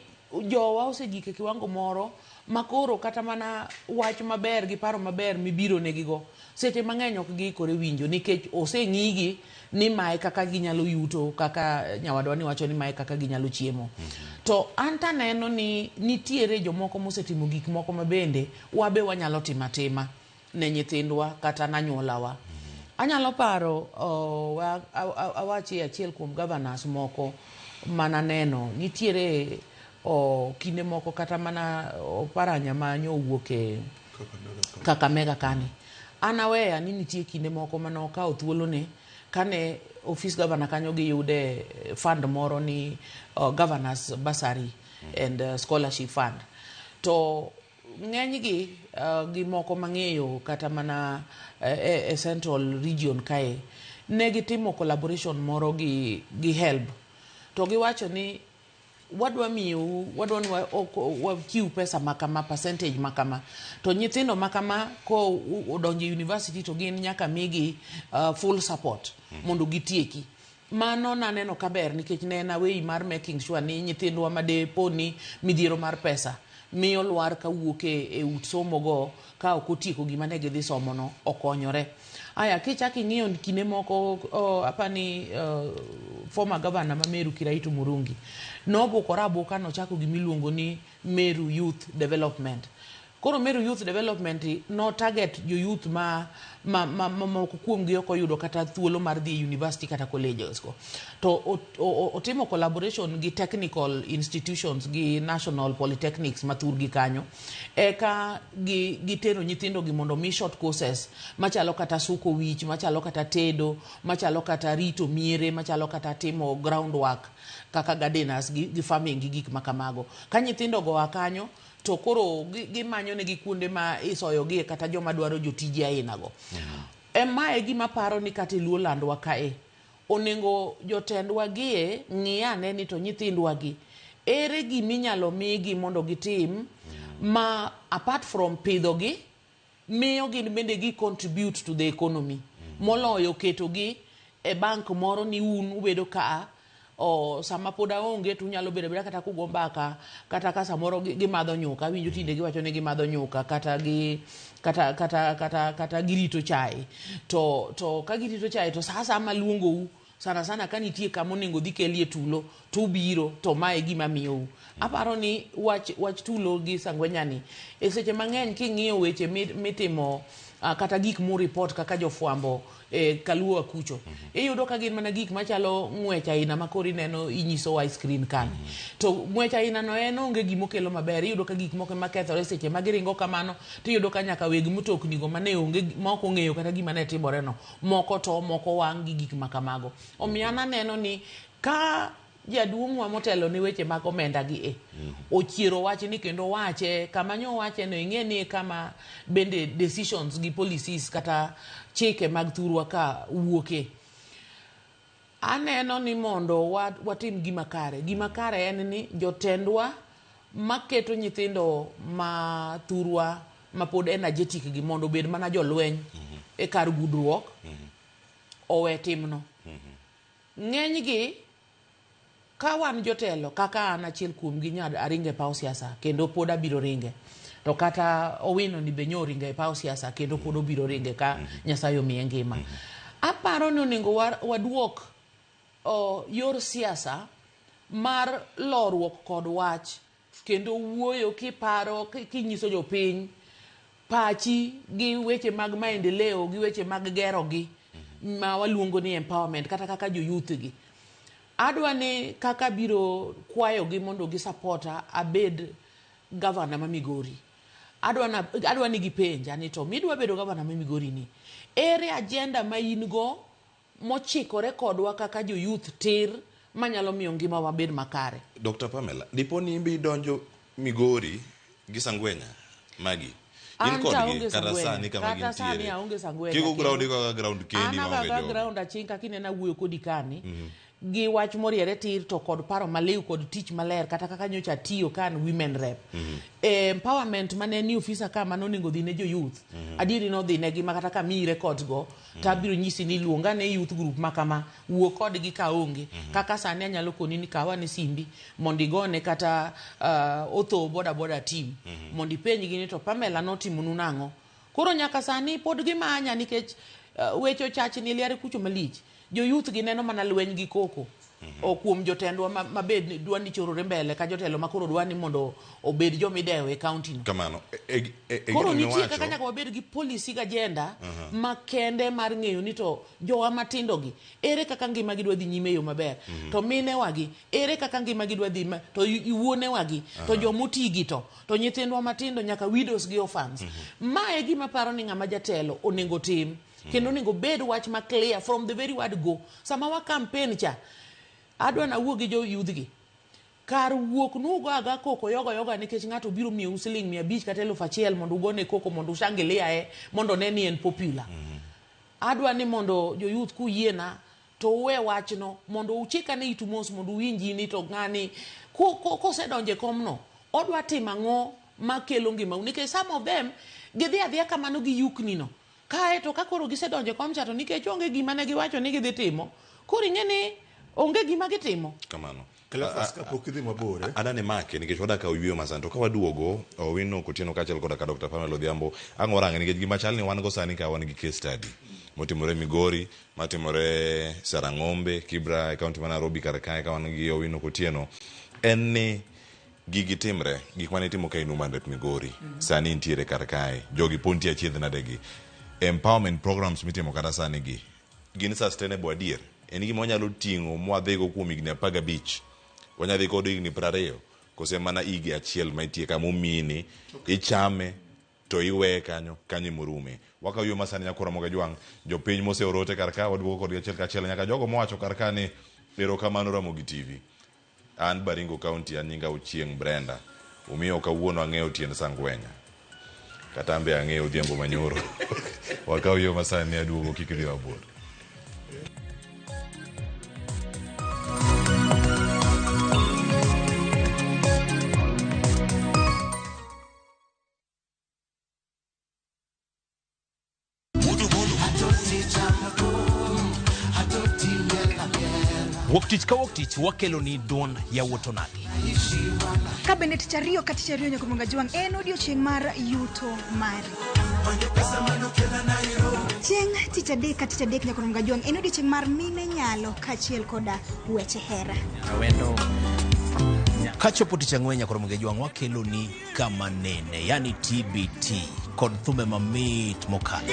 jowa osegik e kiwango moro ma koro kata mana wach maber gi paro maber mibiro negigo seche mang'eny ok giikore winjo, nikech oseng'igi ni mae kaka ginyalo yuto, kaka nyawadwa ni wacho ni mae kaka ginyalo chiemo. To an taneno ni nitiere jomoko mosetimo gik moko mabende wabe wanyalo timo atima ne nyithindwa kata nanyuolawa. Anyalo paro awachi achiel kuom governors moko mananeno nitiere kinde moko kata mana Oparanya ma nyowuok e Kakamega kani. An aweya ni nitie kinde moko mane okawo thuolone kane office governor kanyo giyude fund moro ni governors bursary and scholarship fund. To ng'enygi gi moko mang'eyo kata mana e central region kae ne gitimo collaboration moro gi HELB to giwacho ni wadwa miyou, wadwa ni wachiw pesa makama, percentage makama, to nyithindo makama ko odonjo e university to gin nyaka migi full support mondo gitieki. Mano naneno kaber nikech ne en a way mar making sure ni nyithindwa madepo ni midhiero mar pesa miyo lwar kawuok e ut somo go ka ok otieko gima ne gidhi somono okonyore. Aya, kichak ing'iyo kinde moko, apani former governor ma Meru Kiraitu Murungi nobukore abuka nochako gimiluongo ni Meru Youth Development. Koro Meru Youth Development no target jo youth ma moko kuomgi ok oyudo kata thuolo mar dhi e university kata colleges go. To otimo collaboration gi technical institutions gi national polytechnics ma thurgi kanyo. Eka gitero nyithindo gi mondo mi short courses machalo kata suko wich, machalo kata tedo, machalo kata rito miere, machalo kata timo groundwork kaka gardeners gi farming gi gik makamago. Ka nyithindo go oa kanyo, to koro gimanyo negi kuonde ma isoyogie kata joma dwaro jotije aina go. Ema e gima paro ni kata e Luo landwa kae, onego jotendwa gie ng'i ane ni to nyithindwa gi ere giminyalo migi mondo gitim ma apart from pidho gi, miyo gin bende gi contribute to the economy moloyo keto gi e bank moro ni un ubedo ka o sama pod aonge to unyalo bedo abeda kata kugo mbaka kata ka samoro gimadho nyuka. Awinjo tinde giwacho ni gimadho nyuka kata gi kata kata kata kata girito chae, to ka girito chae to sa asaya maluongou sana sana ka nitie kama onego dhi kelie tulo to ubiro, to mae e gima miyou. Aparo ni wach tulo gi sangwenya ni e seche mang'eny king'iyo weche mitimo kata gik mu report kaka jofwambo e kaluo kucho, iyudo ka gin mana gik machalo ng'wech aina ma koro ineno inyisowa e screen kani. To ng'wech aina no en onge gimokelo maber. Iyudo ka gik moko ema kethore seche ma giringo kamano, tiyudo ka nyaka weg mtokni go mane onge ma ok ong'eyo kata gima ne timore no, moko to moko wang' gi gik ma kamago. Omiyo an aneno ni ka jaduong'wa motelo ne weche mag omenda gi e ochiero wachni kendo wache kama nyo wache no, ing'e ni kama bende decisions gi policies kata chike mag thurwa ka wuoke. Aneno ni mondo watim gima kare, gima kare en ni jotendwa maketo nyithindo ma thurwa ma pod energetic gi mondo obed mana jolweny e kar gudruok owe timno. Ng'enygi ka wan jotelo kaka an achiel kuomgi nya aringo e paw siasa kendo pod abiro ringe, to kata Owino ni be nyo oringo e paw siasa kendo pod obiro ringe ka Nyasaye omiye ngima. Aparo ni onego waduok yor siasa mar loruok kod wach kendo wuoyo kiparo kinyiso jopiny pachi gi weche mag maendeleo gi weche mag gero gi ma waluongo ni empowerment kata kaka jo youth gi. Adwa ni kaka biro kwayogi mondo gi supporta abed gavana ma Migori. Adwa na adwa ni gipenja ni to midwa bedo gavana ma Migori ni ere agenda ma in go mochikore kodwa kaka jo youth tir manyalo miyo ngimawa bed makare. Dr. Pamela, dipo ni imbe idonjo Migori gi Sangwenya magi? In An to kodgi aonge kata Sangwenya. sani kama Kata sani gintiere. aonge Sangwenya. Kiko kendo- ground iko ground kendi An maonge agaga jogo. ground aching kaka inena wuoyo kodi kani. Gi wach moriere tir to kod paro maliw kod tich maler kata kaka nyocha atiyo ka an women rep. Empowerment mane ni ofisa ka mane onego dhi ne jo youth. Adieri nodhi negi ma kata ka miyi records go to abiro nyisi ni luonga ne youth group ma kama wuo kodgi ka onge. Kaka sani anyalo koni ni kaw ane simbi mondo igone kata Otho boda boda team mondo ipenjgi ni to Pamela notimonu nang'o. Koro nyaka sani pod gimanya nikech weche ochachni liare kucho malich. Jo youth gi neno mana lweny gi koko. O kuom jotendwa ma bed dwa ni chorore mbele ka jotelo ma koro dwa ni mondo obed jomidewo e county no. Kamano. E Koro gino nitie miwacho- kaka nyaka wabed gi policy gi agenda makende mar ng'eyo ni to jowa matindo gi ere kaka ngima gi dwa dhi nyime e yo maber. To minewa gi ere kaka ngima gi dwa dhi to wuonewa gi to jomoti gi to nyithindwa matindo nyaka widows gi orphans. Ma e gima paro ni ng'ama jatelo onego tim. Kendo onego bed wach ma clear from the very word go. Sama wa campaign cha adwa nawuo gi jo youth gi. Kar wuok nugo aga koko yogo yoga nikech ng'ato biro miyou siling 500 kata 1000 mondo ugone koko mondo ushangiliae mondo ne ni en popular. Adwa ni mondo jo youth kuyiena to uwe wachno mondo uchikane itu mos mondo uwinji ni to ng'ani kosedonjo e komno odwa timo ang'o makelo ngimau nikech some of them gidhi adhiya kamano gi yukni no. Kae to ka koro gisedonjo e kom cha to nikech onge gima ne giwacho ni gidhi timo, koro ing'e ni onge gima gitimo. Kamano. Cleophas kapok idhi mabor. Adani make nikech wadak kawo yueyo masani to ka waduogo Owino Kotieno kaachiel koda ka Dr. Pamela Odhiambo ang' warange nikech gima chal ni wan go sani ka wan gi case study motimore Migori, matimore Sarang'ombe, Kibra e county ma Nairobi kar kae ka wan gi Owino Kotieno en ni gigi timre, gik mane itimo ka in woman rep Migori sani nitiere kar kae, jogi pod nitie achiedh nade gi. Empowerment programs mitimo kata sani gi gin sustainable adier? En gima wanyalo ting'o mwadhigo kuom higni 15, wanyalo dhi kod higni 20, kose mana higa achiel ma itie kama omiyini, ichame to iweye kanyo, kanyo emorume. Wakawo yo masani nyakora Moga Jwang', jopiny moseoro ote kar ka, waduogo kodgi achiel kachiel nyaka jogo mowacho kar ka ni erokamano Ramogi TV. An Baringo County, an nyinga Ochieng' Brenda. Umiyo kawuono ang'eyo tiend Sangwenya. Kata an be ang'eyo Odhiambo Manyoro. Wakaw yo masani aduogo kik idhi mabor. Wuok tich ka wuok tich wakelo ni duond yawuot onagi. Ka bende tich ariyo ka tich ariyo nyaka Moga Jwang' en odiochieng' mar yuto mari. Chieng' tich adek ka tich adek nyaka Moga Jwang' en odiochieng' mar mine nyalo kaachiel koda weche hera. Kachopo tich ang'wen nyaka Moga Jwang' wakelo ni kama nene, yani TBT kod thumbe mamit mokalo.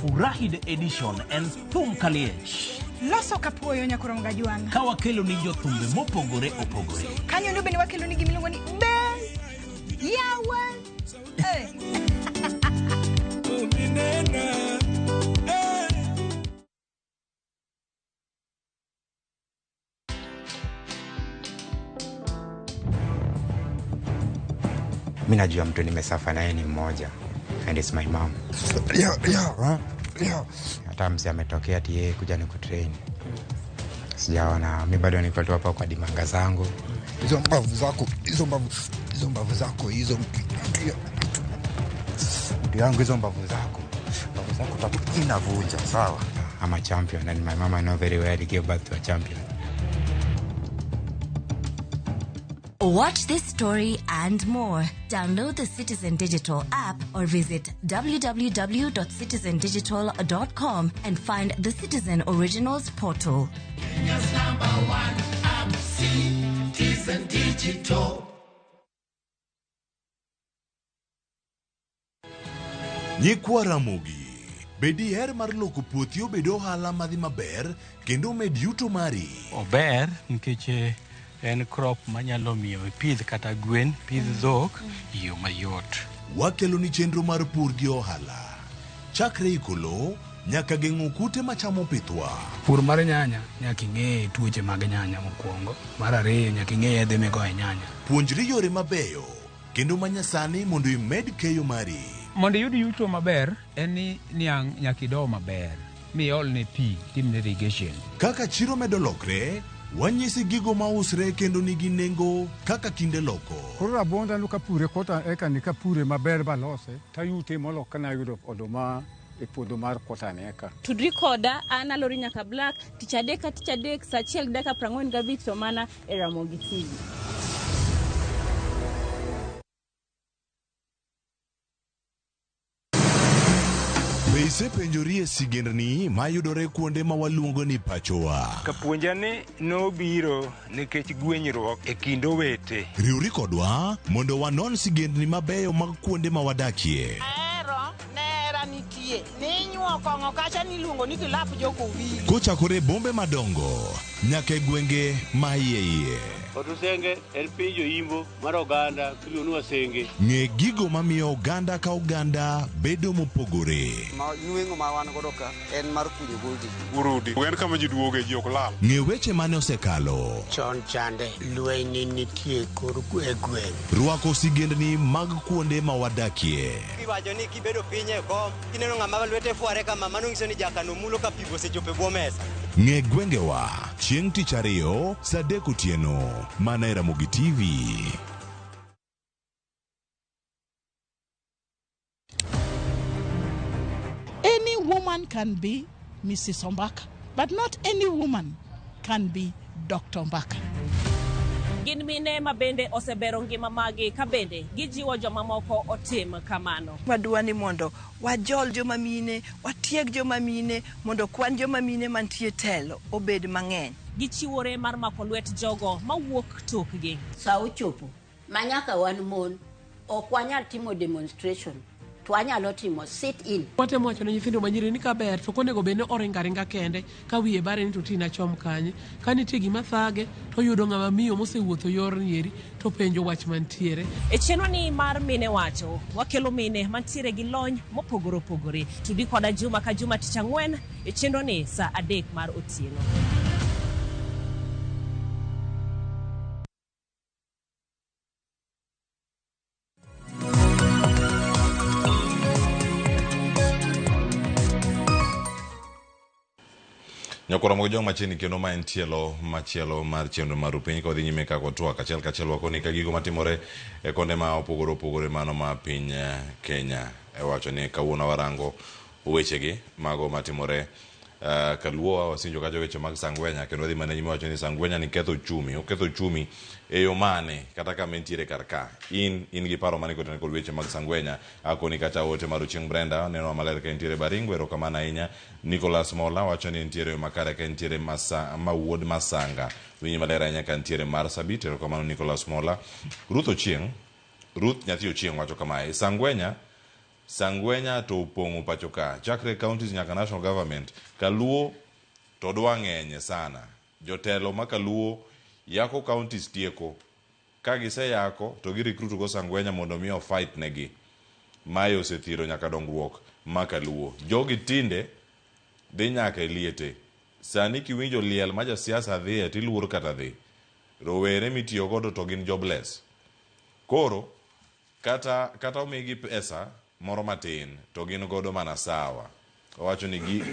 Furahi the edition en thum kaliech. Loso kapuoyo nyaka Moga Jwang'. Ka wakelo ni jothumbe mopogore opogore. Kanyo ndo bende wakelo ni gimiluongo ni be yawa. Mimi najua mtu nimesafa naye ni mmoja and it's my mom. Hata mzee ametokea ati yeye kuja nikutrain. Sijaona, mimi bado niko tu hapa kwa dimanga zangu. Hizo mbavu zako, hizo mbavu, hizo mbavu zako, hizo mtu yangu, hizo mbavu zako. Mbavu zako tatu inavunja, sawa? I'm a champion and my mama know very well give birth to a champion. Watch this story and more. Download the Citizen Digital app or visit www.citizendigital.com and find the Citizen Originals portal. Kenya's #1 app, Citizen Digital. Nyikwa Ramogi, be diher mar loko puothi obed ohala madhi maber kendo omed yuto mari? Ober nikech En crop manyalo miyo ipidh kata gwen, pidh dhok e yo mayot. Wakeloni chenro mar pur gi ohala. Chakre iko lowo nyaka geng'o kute machamo pithwa. Pur mar nyanya nyaka ing'e tuoche mag nyanya mokwongo. Mar ariyo nyaka ing'e yedhe migoyo e nyanya. Puonjri yore mabeyo kendo manyasani mondo imed keyo mari. Mondo iyud yuto maber en ni niang' nyaka ido maber miolne pi timne irrigation. Kaka chiro medo lokre, wanyisi gigo mausre kendo nigi nengo kaka kinde loko. Koro rabuonda no kapure kota eka ni kapure maber balose tayute molo kana yudo oduma e puodho mar kota ni eka. Tudri koda an Alori Nyaka Black tich adek ka tich adek saa achiel gi dakika 45 to mana e Ramogi TV. Be isepenjori e sigendni mayudore kuonde ma waluongo ni pachowa? Kapuonja ni nobiro nikech gwenyruok e kind owete. Riwri kodwa mondo wanon sigendni mabeyo mag kuonde ma wadakie. Ahero nera nitie ninyuo kong'o kacha niluongo ni kilap jokowili. Kochakore e bombe madongo nyaka e gwenge ma iye iye. Otusenge en piny joimbo mar oganda miluongo ni Wasenge. Ng'e gigo mamiyo oganda ka oganda bedo mopogore. Ma nweng'o ma wan godo ka en mar kunyo goldi. Urudi. En kama ji duoge ji ok lal. Ng'e weche mane osekalo. Chon chande lweny ne nitie kor e gweng'. Rwako sigendni mag kuonde ma wadakie. Iwacho ni kibedo piny e kom kineno ng'ama lwete fware kama mano nyiso ni jakano mulo ka pi osechopo e bwo mesa. Ng'e gwengewa chieng' tich ariyo saa 3 otieno mana e Ramogi TV. Any woman can be Mrs. Ombaka, but not any woman can be Dr. Ombaka. Gin mine ma bende osebero ngima magi ka bende gijiwo jomamoko otim kamano. Wadwa ni mondo wajol joma mine, watieg joma mine, mondo kwan joma mine mantie telo obed mang'eny. Gichiwore mar mako lwet jogo mawuok tokgi. Sa ochopo ma nyaka wan mon ok wanyal timo demonstration to wanyalo timo sit in. Watemo wacho ne nyithindo manyiri ni kaber to ok onego bed ni oringo aringa kende ka wiye bare ni to tina chom kanye. Ka nitie gima thage to oyudo ng'ama miyo mosewuotho yorni eri to penjo wach mantiere. E chenro ni mar Mine Wacho, wakelo mine mantiere gi lony mopogore opogore. Tudi koda juma ka juma tich ang'wen e chenro ni saa 3 mar otieno. Nyakwara mag jong machiegni kendo ma en tielo machielo mar chenro mar Rupiny ka wadhi nyime kaka watwak achiel kachiel wakoni ka gigo matimore e konde ma opogore opogore mano ma piny Kenya e wacho ni kawuono warango wechegi mago matimore kaluowa wasinjo kacha weche mag Sangwenya kendo wadhi mana nyime wacho ni Sangwenya ni ketho uchumi oketho uchumi e yo mane kata kama entiere kar ka in gi paro mane kotenore kod weche mag Sangwenya akoni kacha ote mar Ochieng Brenda neno maler ka entiere Baringo erokamano ahinya Nicholas Mola wacho ni entiere yo makare ka entiere mawuod Masanga winyi maler ahinya ka entiere Marsabit erokamano Nicholas Mola Ruth Ochieng Ruth nyathi Ochieng wacho kamae Sangwenya Sangwenya to opong'o pacho ka chakre counties nyaka national government kaluo to dwa ng'enye sana jotelo ma kaluo yako counties tieko ka giseyako to gi recruit go Sangwenya mondo mi o fight negi mae osethiro nyaka dongruok ma kaluo jogi tinde dhi nyaka e liete sani kiwinjo liel ma jasiasa dhiye tiluor kata dhi rowere mitiyo godo to gin jobless koro kata omigi pesa moro matin to gin godo mana sawa owacho ni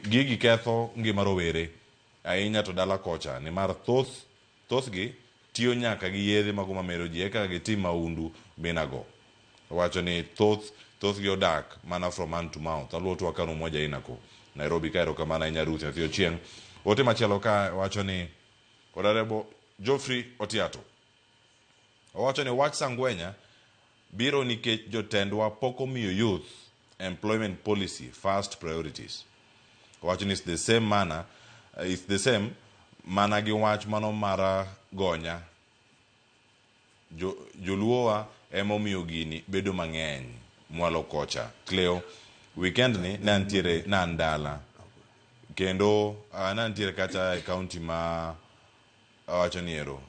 gigi ketho ngima rowere ahinya to dala kocha nimar thothgi tiyo nyaka gi yedhe mago mamero ji eka gitim maundu minago owacho ni thothgi odak mana from hand to mouth aluo twak kanu moja inako Nairobi ka erokamano ahinya Ruth nyathi Ochieng ote machielo ka wacho ni Honorable Geoffrey Otiato owacho ni wach Sangwenya biro nikech jotendwa pok omiyo youth employment policy first priorities owacho ni it's the same manner it's the same mana gi wach mano mar gonya joluowa ema omiyo gini bedo mang'eny mwalo kocha Cleo weekend ni ne antiere ne an dala kendo ne antiere kacha e county ma awacho ni ero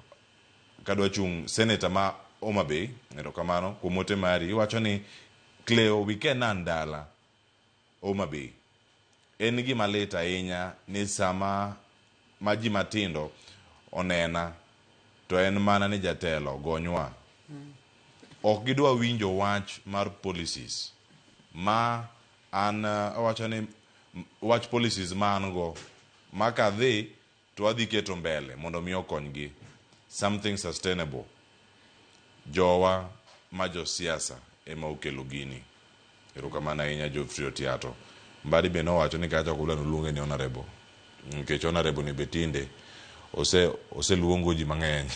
Kadwa chung' senator ma Homa Bay, erokamano kuom ote mari. Iwacho ni Cleo Weekend dala Homa Bay. En gima lit ahinya ni sama ma ji matindo onena to en mana ni jatelo gonywa. Ok gidwa winjo wach mar policies ma an awacho ni wach policies ma an go ma kadhi to adhi keto mbele mondo mi okonygi something sustainable. Jowa ma josiasa ema okelo gini. Erokamano ahinya Geoffrey Otiato. Mbadi be nowacho ni kacha ok odwa noluonge ni honorable. Nikech honorable ni be tinde oseluongo ji mang'eny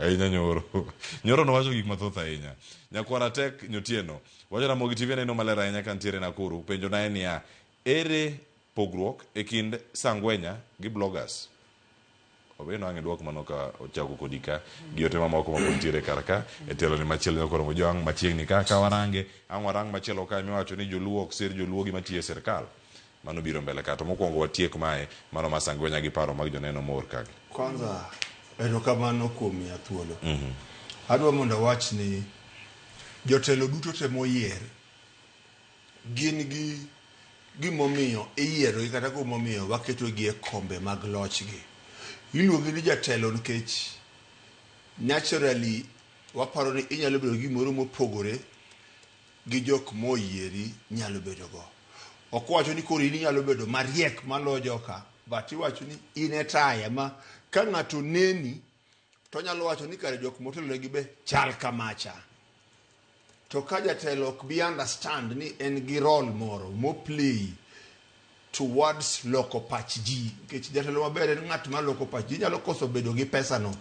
ahinya nyoro. Nyoro nowacho gik mathoth ahinya. Nyakwara Tek Nyotieno wacho Ramogi TV neno maler ahinya kantiere Nakuru. Penjo na en niya, ere pogruok e kind sangwenya gi bloggers? Obeno ang' idwok mano ka ochako kodi ka gi ote mamoko ma pod nitiere kar ka e tielo ni machielo nyakoro Mojwang' machiegni ka ka warange ang' warang machielo ka miwacho ni joluo ok sir joluo gi matiyo e sirkal. Mano biro mbele ka to mokwongo watiek mae mano ma sangwenya gi paro mag joneno moor kagi. Kwanza erokamano kuom miya thuolo. Adwa mondo awach ni jotelo duto te moyier gin gi gimomiyo iyierogi kata gimomiyo waketogi e kombe mag lochgi. Iluongi ni jatelo nikech naturally waparo ni inyalo bedo gi gimoro mopogore gi jok moyieri nyalo bedo go. Ok wacho ni koro in inyalo bedo mariek maloyo joka, but iwacho ni in e taya ma ka ng'ato neni to onyalo wacho ni kare jok motelonegi be chal kamacha. To ka jatelo ok bi understand ni en gi role moro mo play towards loko pach ji, nikech jatelo maber en ng'at ma loko pach ji. Inyalo koso bedo gi pesa no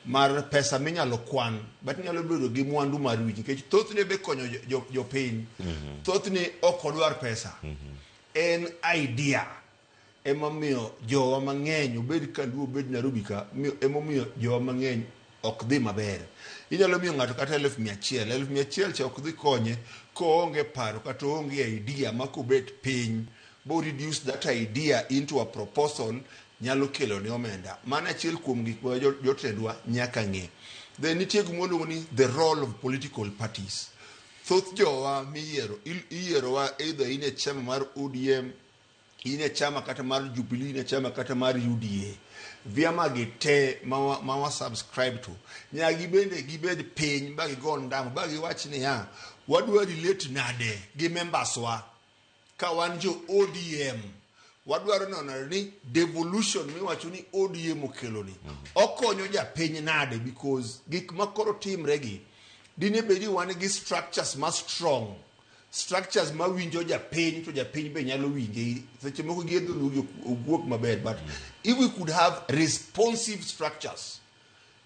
mar pesa minyalo kwan, but inyalo bedo gi mwandu mar wich, nikech thothne be konyo jopiny. Thothne ok odwar pesa, en idea emomiyo jowa mang'eny obed Kaluo obed Nairobi ka emomiyo jowa mang'eny ok dhi maber. Inyalo miyo ng'ato kata 100,000, 100,000 cha ok dhi konye koonge paro kata oonge idea ma kobet piny bo reduce that idea into a proposal nyalo kelo ne omenda. Mano achiel kuom gik ma jotendwa nyaka ng'e. Then nitie gima waluongo ni the role of political parties. Thoth jowa miyiero iyierowa either in e chama mar ODM, in e chama kata mar Jubilee, in e chama kata mar UDA. Vyama gi te ma wa subscribe to nyaka gibende gibed piny ba gigo ndamo ba giwach niya wadwa relate nade gi members wa ka wan jo ODM wadwaro neno ni devolution miwacho ni ODM okelo ni okonyo japiny nade, because gik ma koro timre gi dine bed ni wan gi structures ma strong, structures ma winjo japiny to japiny be nyalo winje seche moko gi dholuo gi ok wuok maber, but if we could have responsive structures,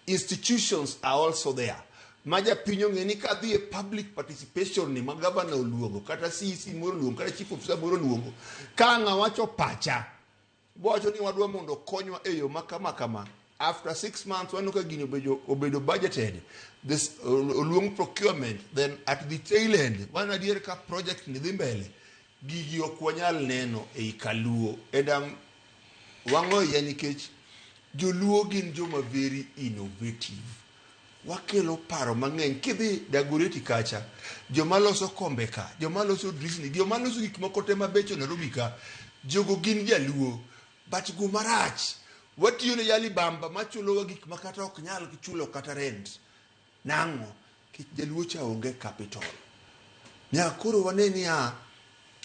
institutions are also there ma japiny ong'e ni kadhi e public participation ni ma gavana oluongo kata CEC moro oluongo kata chief officer moro oluongo ka ang' awacho pacha bowacho ni wadwa mondo okonywa e yo ma kama kama, after 6 months waneno ka gini obedo budgeted, this oluong procurement, then at the tail end waneno adier ka project ni dhi mbele. Gigi ok wanyal neno ei Kaluo and wang'o iya nikech joluo gin joma very innovative, wakelo paro mang'eny. Kidhi Dagoretti kacha, joma loso kombe ka, joma loso drisni, joma loso gik moko te mabecho Nairobi ka, jogo gin jaluo. But gumarach watiyo ne jali bamba machulowa gik ma kata ok nyal chulo kata rent nang'o kech jaluo cha onge capital. Nyaka koro wane niya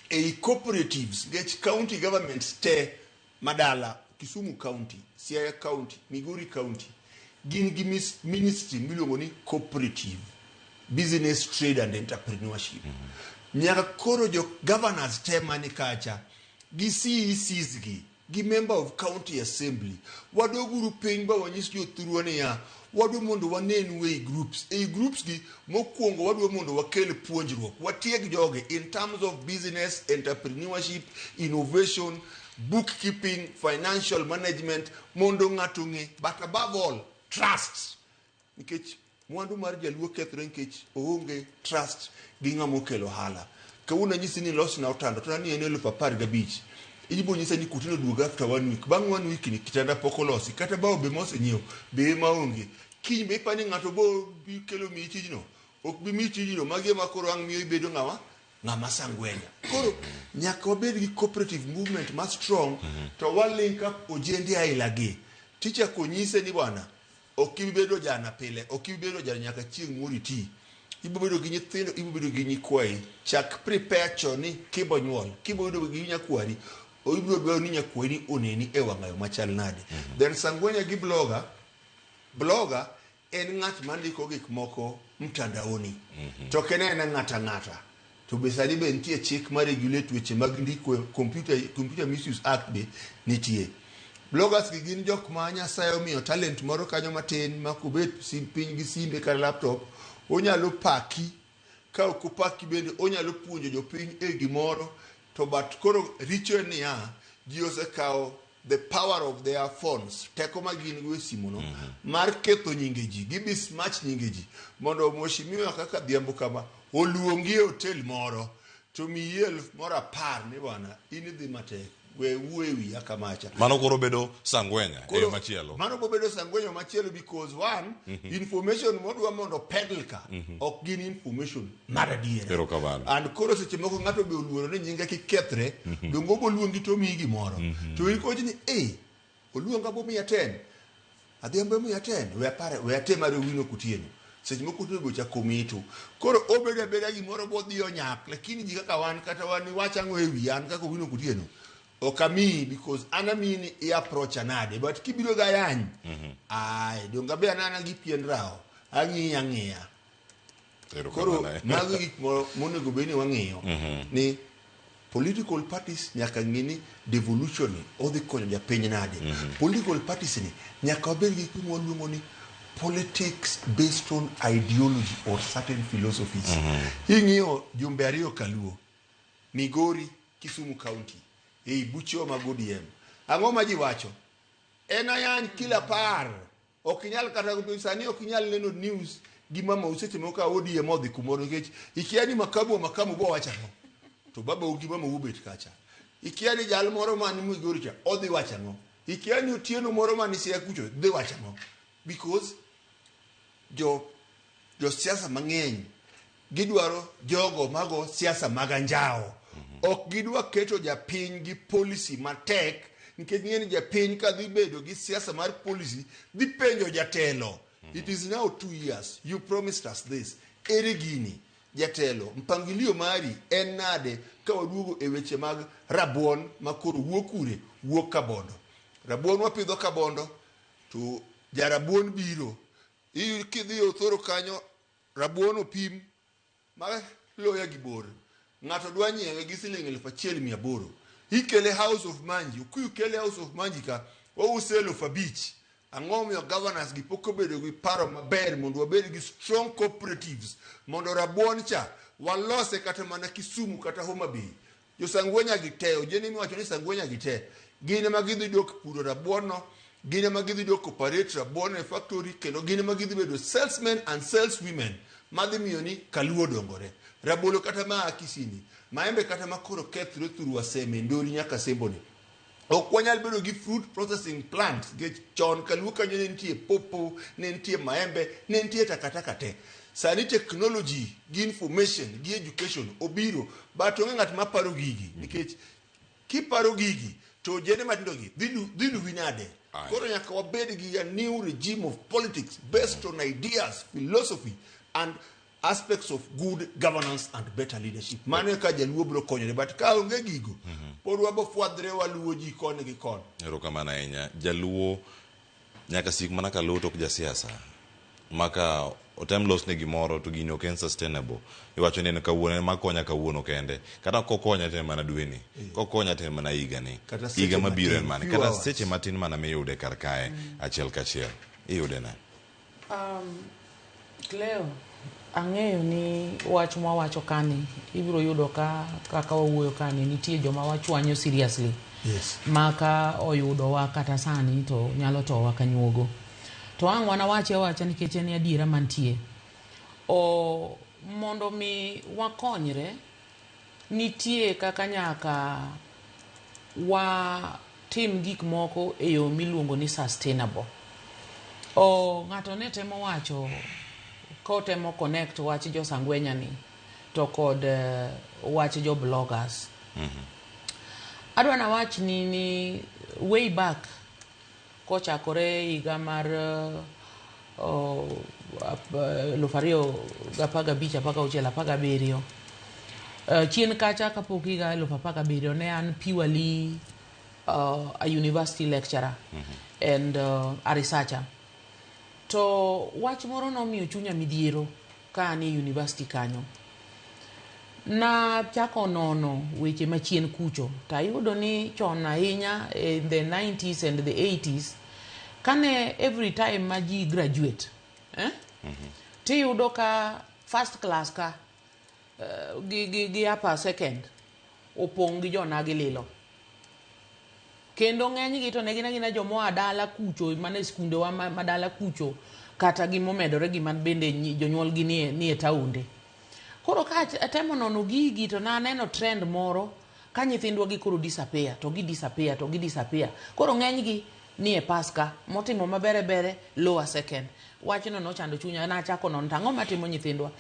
ei cooperatives, nikech county governments te madala Kisumu County, Siaya County, Migori County gin gi ministry miluongo ni cooperative business, trade and entrepreneurship. Nyaka koro jo governors te mani kacha gi CECs gi member of county assembly wadoguru piny ba wanyis jothurwa niya wadwa mondo wanenu ei groups, ei groups gi mokwongo wadwa mondo wakel puonjruok, watieg jogi in terms of business, entrepreneurship, innovation, bookkeeping, financial management mondo ng'ato ng'e, but above all trust, nikech mwandu mar jaluo kethore nikech oonge trust gi ng'ama okelo ohala. Kawuono anyisi ni losna otanda to nani en 15,000, ibo nyisa ni kutino duog after one week. Bang' one week ni kitanda pok olosi, kata bao be mosenyiew be ema onge. Kiny be ipani ng'ato bo bi kelo miyi tijno. Ok bi miyi tijno, magi ema koro ang' miyo ibedo ng'awa? Ng'ama sangwenya. Koro nyaka wabed gi cooperative movement ma strong to wa link up ojende aila gi. Tichako nyise ni bwana, ok ibi bedo jana pile, ok ibi bedo jana nyaka chieng' moro iti. Ibo bedo gi nyithindo, ibo bedo gi nyikwayi. Chak prepare chon ni kibo nyuol, kibo bedo gi nyakwari, ibiro dwaro ni nyakwari ni oneni e wang'ayo machal nade. Then sangwenya gi blogger, blogger en ng'at mandiko gik moko mtandaoni. To ok en aena ng'ata ng'ata. To be sani be nitie chik ma regulate weche mag ndiko e computer, Computer Misuse Act be nitie. Bloggers gi gin jok ma Nyasaye omiyo talent moro kanyo matin ma kobet sim, piny gi simbe kata laptop, onyalo paki. Ka ok opaki bende onyalo puonjo jopiny e gimoro. To but koro richo en niya, ji osekawo the power of their phones, teko ma gin go e simu no, mar ketho nyinge ji, gi besmirch nyinge ji, mondo mheshimiwa kaka Adhiambo kama, oluongi e hotel moro, to miyi eluf moro apar ni bwana, in idhi matek, we wuo e wiya kamacha. Mano koro bedo sangwenya e yo machielo. Mano bobedo sangwenyo machielo because one, information modwa mondo peddle ka, ok gin information mar adiera. Erokamano. And koro seche moko ng'ato be oluoro ni nyinge kik kethre, donge obo luongi to omiyi gimoro. To in kowacho ni, eh, oluonga bomiya 10. Adhiambo miya 10, we apare, we atem ar Owino Kutieno. Seche moko Otieno be ochako omiyi tu. Koro obedo abeda gimoro bodhi onyak, lakini ji kaka wan kata wan iwach ang'o e wiya, an kaka Owino Kutieno, ok amiyi because an amiyi ni i approach nade, but kibiro ga yany, ai, donge abe anana gi pien rawo, ang'iyi ang'iya. Koro mago gik monego bed ni wang'iyo ni political parties nyaka ng'i ni devolution ni odhi konyo japiny nade. Political parties ni nyaka wabed gi gima waluongo ni politics based on ideology or certain philosophies. Ing'iyo jumbe ariyo kaluo, Migori, Kisumu County, ei buchewa mag ODM. Ang'o ma ji wacho? En ayany kila par. Ok inyal kata sani ok inyal neno news gi mamau seche moko ka ODM odhi kumoro nikech ikia ni makamu wa makamu bo wacho ang'o. To babau gi mamau obet kacha. Ikia ni jal moro man Migori cha odhi wacho ang'o. Ikia ni Otieno moro man Siaya kucho dhi wacho ang'o. Because jo josiasa mang'eny gidwaro jogo mago siasa mag anjawo. Ok gidwa keto japiny gi policy matek nikech ng'e ni japiny ka dhi bedo gi siasa mar policy dhi penjo jatelo. It is now 2 years. You promised us this. Ere gini? Jatelo, mpangilio mari en nade ka waduogo e weche mag rabuon ma koro wuok kure? Wuok Kabondo. Rabuon wapidho Kabondo to jarabuon biro. Kidhi Othoro kanyo rabuon opim ma loya gi bor. Ng'ato dwa nyiewe gi siling 1800. Ikele House of Manji. Okuyu kele House of Manji ka wause 5000. Ang'o momiyo governors gi pok obedo gi paro maber mondo wabed gi strong cooperatives mondo rabuon cha walose kata mana Kisumu kata Homa Bay. Josangwenya gi te, ojende miwacho ni sangwenya gi te, gin ema gidhi dok puro rabuon no, gin ema gidhi dok operate rabuon e factory, kendo gin ema gidhi bedo salesmen and saleswomen madhi miyo ni kaluo dongore. Rabolo kata ma a Kisini, maembe kata ma koro kethre through Aseme, Ndori nyaka Semboni. Ok wanyal bedo gi fruit processing plant nikech chon kaluo kanyo ne nitie popo, ne nitie maembe, ne nitie takataka te. Sani technology gi information gi education obiro, but onge ng'at maparo gigi nikech kiparo gigi to ojende matindo gi dhi luwi nade? Koro nyaka wabed gi a new regime of politics based on ideas, philosophy and aspects of good governance and better leadership. Mano eka jaluo biro konyore, but ka onge gigo, pod wabo fwadhre waluwo ji koni gi koni. Erokamano ahinya. Jaluo nyaka sik mana ka luwo tok jasiasa. Maka otem losne gimoro to gini ok en sustainable. Iwacho ni en kawuono, en makonya kawuono kende. Kata kokonya to en mana dweni. Kokonya to en mana higani. Kata seche Higa mabiro en matin, mane. few Kata hours. seche matin mana miyude kar kae achiel kachiel. Iyude nade? Cleo, ang'eyo ni wach mwawacho kani ibiro yudo ka kaka wawuoyo kani nitie joma wachwanyo seriously. Yes. Ma ka oyudowa kata sani to nyalo towa kanyuogo. To ang' wanawache awacha nikech en adiera mantie. O mondo mi wakonyre, nitie kaka nyaka watim gik moko e yo miluongo ni sustainable. O ng'ato ne temo wacho kotemo connect wach jo Sangwenya ni to kod wach jo bloggers. Adwa nawach ni ni way back kochakore higa mar 2015, 16, 17, chien kacha kapok higa 2017 ne an purely a university lecturer and a researcher. To wach moro nomiyo chunya midhiero ka an e university kanyo. Nachako nono weche machien kucho tayudo ni chon ahinya in the 90s and the 80s kane every time ma ji graduate tiyudo ka first class ka gi upper second opong' gi jonagi lilo. Kendo ng'enygi to ne gin agina jomoa dala kucho mana e skundewa ma dala kucho kata gi momedore gi man bende jonyuolgi nie taonde. Koro ka atemo nono gigi to naneno trend moro ka nyithindwa gi koro disappear to gi disappear to gi disappear. Koro ng'enygi nie pass ka motimo mabere bere lower second. Wachno nochando chunya nachako nono to ang'o matimo nyithindwa.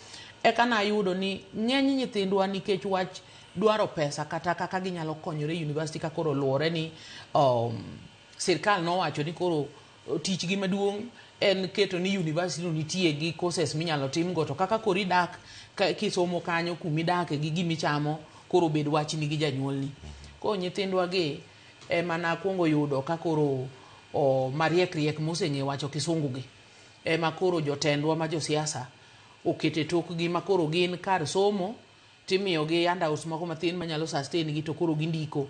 Eka nayudo ni ng'eny nyithindwa nikech wach dwaro pesa kata kaka ginyalo konyore e university ka koro luwore ni sirkal nowacho ni koro tichgi maduong' en keto ni university no nitie gi courses minyalo timgo to kaka koro idak kisomo kanyo kumidake gi gimichamo koro bed wachni gi janyuolni. Koro nyithindwa gi ema nakwongo yudo ka koro mariek riek moseng'e wacho kisungu gi ema koro jotendwa ma josiasa okete tokgi ma koro gin kar somo timiyogi handouts moko mathin manyalo sustain gi to koro gindiko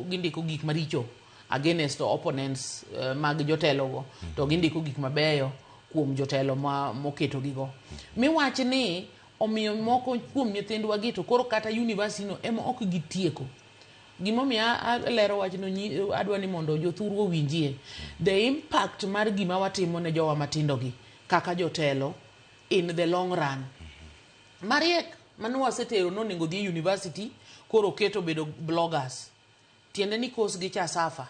gik maricho against opponents mag jotelo go to gindiko gik mabeyo kuom jotelo moketo gigo. Miwach ni omiyo moko kuom nyithindwa gi to koro kata university no ema ok gitieko. Gimomiyo alero wachno adwa ni mondo jothurwa owinjie the impact mar gima watimo ne jowa matindo gi kaka jotelo in the long run. Mariek mane wasetero nonego dhi e university koro keto bedo bloggers. Tiende ni course gi cha safa.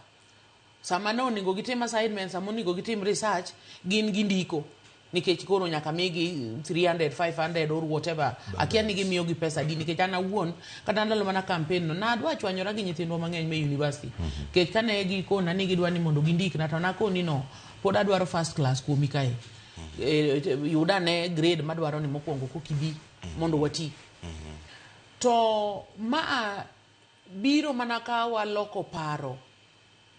Sama ne onego gitim assignment, sama onego gitim research, gin gindiko. Nikech koro nyaka migi 300, 500 or whatever. Akia ni gimiyo gi pesa di nikech an awuon kata ndalo mana campaign no nadwa chwanyora gi nyithindwa mang'eny me university. Nikech kane gikona ni gidwa ni mondo gindikna to nakoni no pod adwaro first class kuomi kae. Yuda ne grade madwaro ni mokwongo kokibi mondo wati. To ma biro mana ka waloko paro.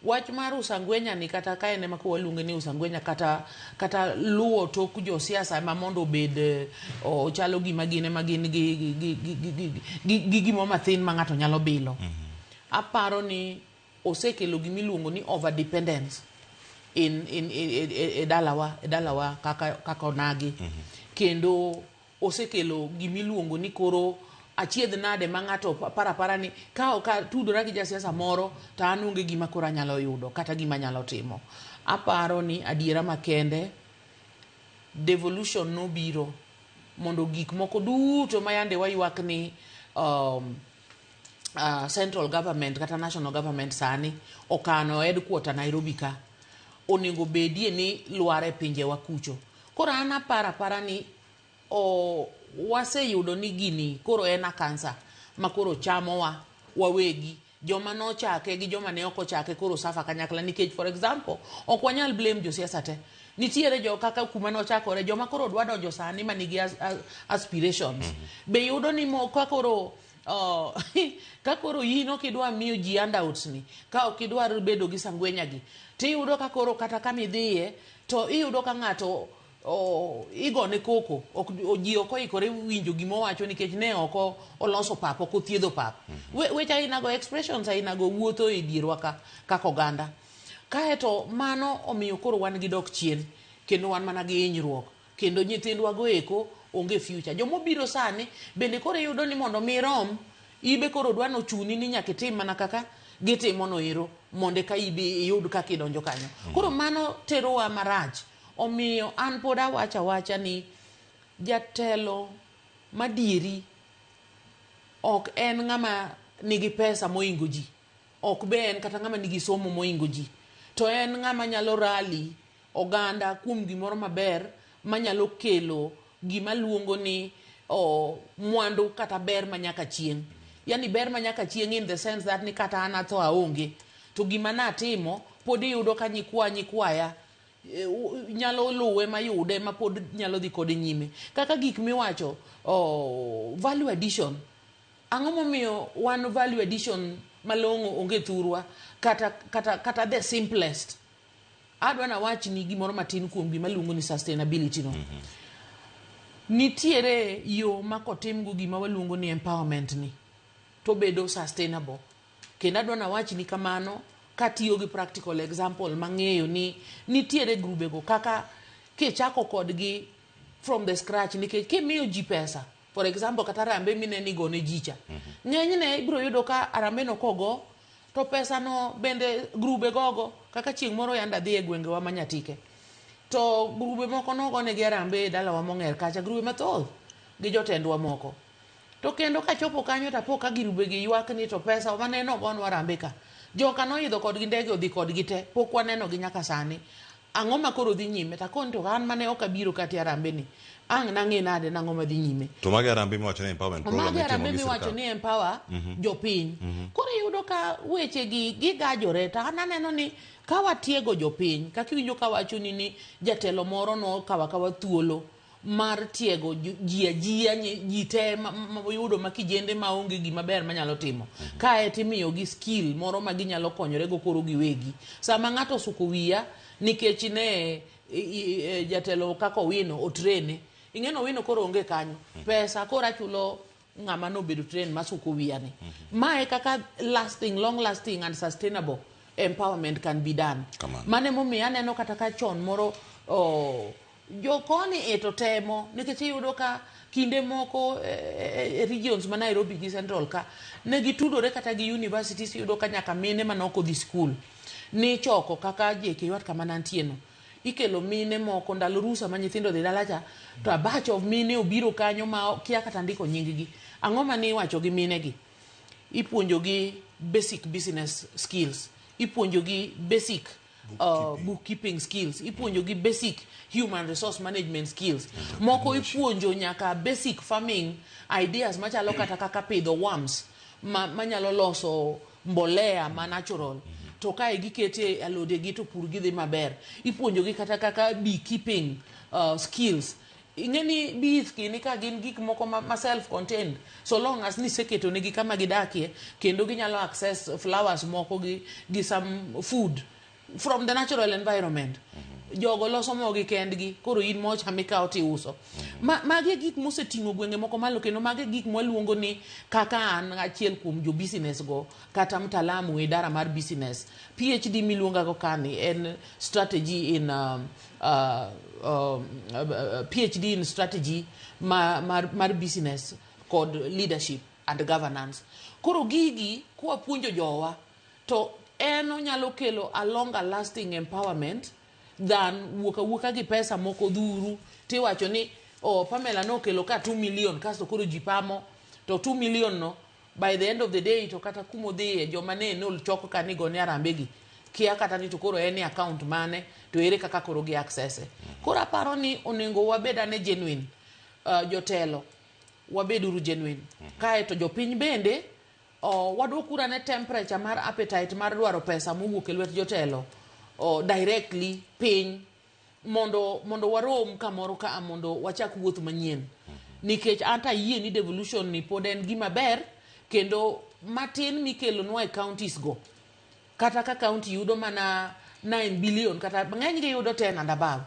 Wach mar usangwenya ni kata ka en ema waluonge ni usangwenya kata luwo tok josiasa ema mondo obed ochalo gima gin ema gin gi gimo mathin ma ng'ato nyalo bilo. Aparo ni osekelo gimiluongo ni over dependence in e dalawa kaka onagi. Kendo osekelo gimiluongo ni koro achiedh nade ma ng'ato parapara ni ka ok atudora gi jasiasa moro to an onge gima koro anyalo yudo kata gima anyalo timo. Aparo ni adiera makende devolution nobiro mondo gik moko duto ma yande waywak ni central government kata national government sani okano headquarter Nairobi ka onego bedie ni lwar e pinjewa kucho. Koro an aparo ni waseyudo ni gini koro en a kansa ma koro chamowa wawegi. Joma nochake gi joma ne ok ochake koro safa kanyakla nikech for example ok wanyal blame josiasa te. Nitiere jo kaka kuma nochakore joma koro dwa donjo sani manigi aspirations. Be yudo ni ka koro ka koro in ok idwa miyo ji handouts ni ka ok idwar bedo gi sangwenya gi tiyudo ka koro kata kama idhiye to iyudo ka ng'ato igone koko ji ok oikore winjo gimowacho nikech ne ok oloso pap ok othiedho pap. Weche ainago expressions ainago wuotho e dierwa kaka oganda. Kaeto mano omiyo koro wan gi dok chien kendo wan mana gi hinyruok kendo nyithindwa go eko onge future. Jomobiro sani bende koro iyudo ni mondo mi rom ibe koro dwa nochuni ni nyaka itim mana kaka gitimo no ero mondo eka ibe iyud kaka idonjo kanyo. Koro mano terowa marach. Omiyo an pod awacho awacha ni jatelo madieri ok en ng'ama nigi pesa moingo ji, ok be en kata ng'ama nigi somo moingo ji, to en ng'ama nyalo rally oganda kuom gimoro maber manyalo kelo gima luongo ni o, mwandu kata ber ma nyaka chieng'. Yani ber ma nyaka chieng' in the sense that ni kata an atho aonge to gima natimo pod iyudo ka nyikwa nyikwaya e, nyalo luwe mayude ma pod nyalo dhi kode nyime. Kaka gik miwacho oh, value addition ang'o momiyo wan value addition malong'o onge thurwa kata, kata, kata the simplest adwa nawachni gimoro matin kuom gima luongo ni sustainability no nitiere yo ma kotimgo gima waluongo ni empowerment ni to bedo sustainable kendo adwa nawachni kamano katiyo gi practical example mang'eyo ni nitiere grubego kaka kichako kodgi from the scratch nikech kimiyo ji pesa for example kata arambe minene igone ji cha ng'enyne ibiro yudo ka arambe no kogo to pesa no bende grube gogo kaka chieng' moro yande adhi e gwengewa ma Nyatike to grube moko nogonegi arambe e dalawa mong'er kacha grube mathoth gi jotendwa moko to kendo kachopo kanyo tapo ka girube gi ywak ni to pesa maneno ogonwa arambe ka joka noidho kodgi ndege odhi kodgi te pok waneno gi nyaka sani ang'o ma koro dhi nyime takoni to an mane ok abiro kata e arambe ni ang' nang'e nade nang'o madhi nyime To magi arambe miwacho ni empowerment program magi mitimo arambe gi miwacho sirkal. ni empower jopiny koro iyudo ka weche gi gigajore to an aneno ni ka watiego jopiny kaka iwinjo ka wachoni ni jatelo moro nokawo akawa thuolo mar tiego ji ajia ji te ma ma kijende maonge gima ber manyalo timo kae timiyogi skill moro ma ginyalo konyorego koro giwegi sama ng'ato osuko wiya nikech ne jatelo kaka Owino otrene ing'e ni Owino koro onge kanyo pesa koro achulo ng'ama nobedo train masuko wiya ni mae kaka lasting long lasting and sustainable empowerment can be done Kamano. mano emomiyo aneno kata ka chon moro oh, jokoni e to temo nikech iyudo ka kinde moko e, e, e regions ma Nairobi gi Central ka ne gitudore kata gi universities iyudo ka nyaka mine manok odhi skul nichoko kaka JKUAT kama nantie no ikelo mine moko ndalo rusa ma nyithindo dhi dala cha to a batch of mine obiro kanyo ma kia kata ndiko nying gi ang'o mane iwacho gi mine gi ipuonjogi basic business skills ipuonjogi basic bookkeeping skills ipuonjogi basic human resource management skills moko ipuonjo nyaka basic farming ideas machalo kata kaka pidho worms ma, manyalo loso mbolea ma natural to kae gikete alodegi to pur gi dhi maber ipuonjogi kata kaka beekeeping skills ing'e ni bees gini ka gin gik moko ma, ma self contained so long as ni iseketo negi kama gidakie kendo ginyalo access flowers moko gi, gi some food from the natural environment jogo loso mogi kendgi koro in mocha mikawo tiuso Ma, magi e gik moseting'o gwenge moko malo kendo magi e gik mwaluongo ni kaka an achiel kuom jo business go kata mtaalamu e idara mar business PhD miluongago kani en strategy in PhD in strategy ma, mar, mar business kod leadership and governance koro gigi kwapuonjo jowa to en onyalo kelo a longer lasting empowerment than wuok awuoka gi pesa moko dhuru tiwacho ni oh, Pamela nokelo ka 2 million kasto koro ji pamo to 2 million no by the end of the day to kata kumodhiye joma ne nochoko ka ni gone arambe gi kia kata ni to koro en e account mane to ere kaka koro gi access e koro aparo ni onego wabed ane genuine jotelo wabeduru genuine kae to jopiny bende waduok ane temperature mar appetite mar dwaro pesa mowuok e lwet jotelo directly piny mondo mondo warom kamoro ka mondo wachak wuoth manyien nikech anta ayie ni devolution ni pod en gima ber kendo matin mikelonwa e counties go kata ka county yudo mana 9 billion kata ng'eny gi yudo 10 and above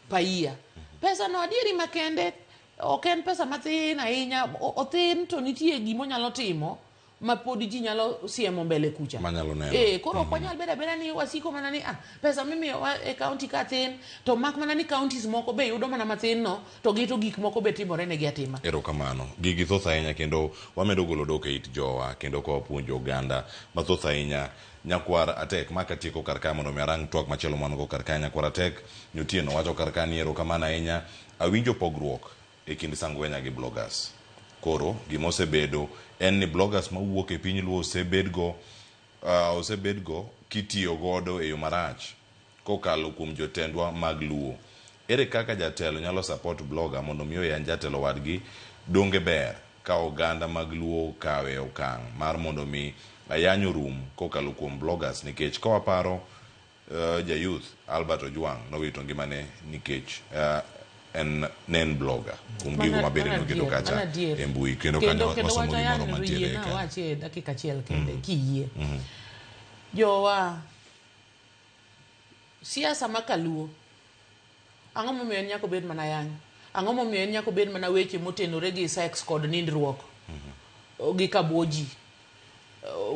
per year pesa no adieri makende ok en pesa mathin ahinya othin to nitie gimonyalo timo ma pod ji nyalo siemo mbele kucha Manyalo neno. Koro ok wanyal bedo abeda ni wasiko mana ni ah, pesa mimiyowa e county ka thin to mak mana ni counties moko be yudo mana mathin no to gito gik moko be timore negi atima Erokamano. Gigi thoth ahinya kendo wamedo golo dok e it jowa kendo ka wapuonjo oganda mathoth ahinya. Nyakwar Atek, ma katieko kar ka mondo mi arang twak machielo man go kar ka. Nyakwar Atek Nyotieno wacho kar ka ni erokamano ahinya. Awinjo pogruok e kind Sangwenya gi bloggers. Koro gima osebedo en ni bloggers mawuok e piny Luo osebedgo kitiyo godo e yo marach. kokalo kuom jotendwa mag Luo. Ere kaka jatelo nyalo support blogger mondo mi oyany jatelo wadgi? Donge ber ka oganda mag Luo okawe okang' mar mondo mi ayany orum kokalo kuom bloggers nikech ka waparo uh, ja youth Albert Ojwang nowito ngimane nikech uh, en ne en blogger kuom gigo mabende noketo kacha e mbui kendo kanyo wasomo gimoro mantiere kanyo. Wache dakika achiel kende mm. kiyie. Mm -hmm. Jowa siasa ma kaluo ang'o momiyo en nyaka obed mana yany? Ang'o momiyo en nyaka obed mana weche motenore gi sex kod nindruok mm -hmm. gi kabuoji?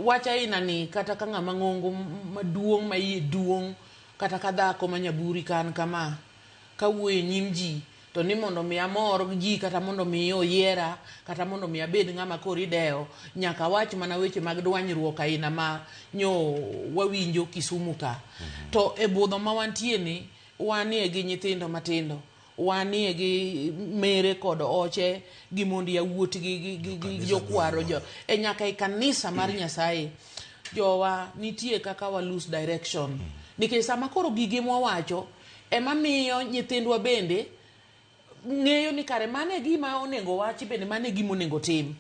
Wach aina ni kata ka ng'ama ng'ongo maduong' ma iye duong' kata ka dhako ma nyaburi ka an kama kawuoyo e nyim ji to ni mondo mi amor ji kata mondo mi oyiera kata mondo mi abed ng'ama koro idewo nyaka awach mana weche mag dwanyruok aina ma nyo wawinjo Kisumu ka. To e budho ma wantie ni wanie gi nyithindo matindo wanie gi mere kod oche gi mond yawuot gi, gi, gi, gi jokwaro jo, e nyaka e kanisa mar Nyasaye jowa nitie kaka wa lose direction nikech sama koro gige mwawacho ema miyo nyithindwa bende ng'eyo ni kare mano e gima onego wachi bende mano e gima onego tim.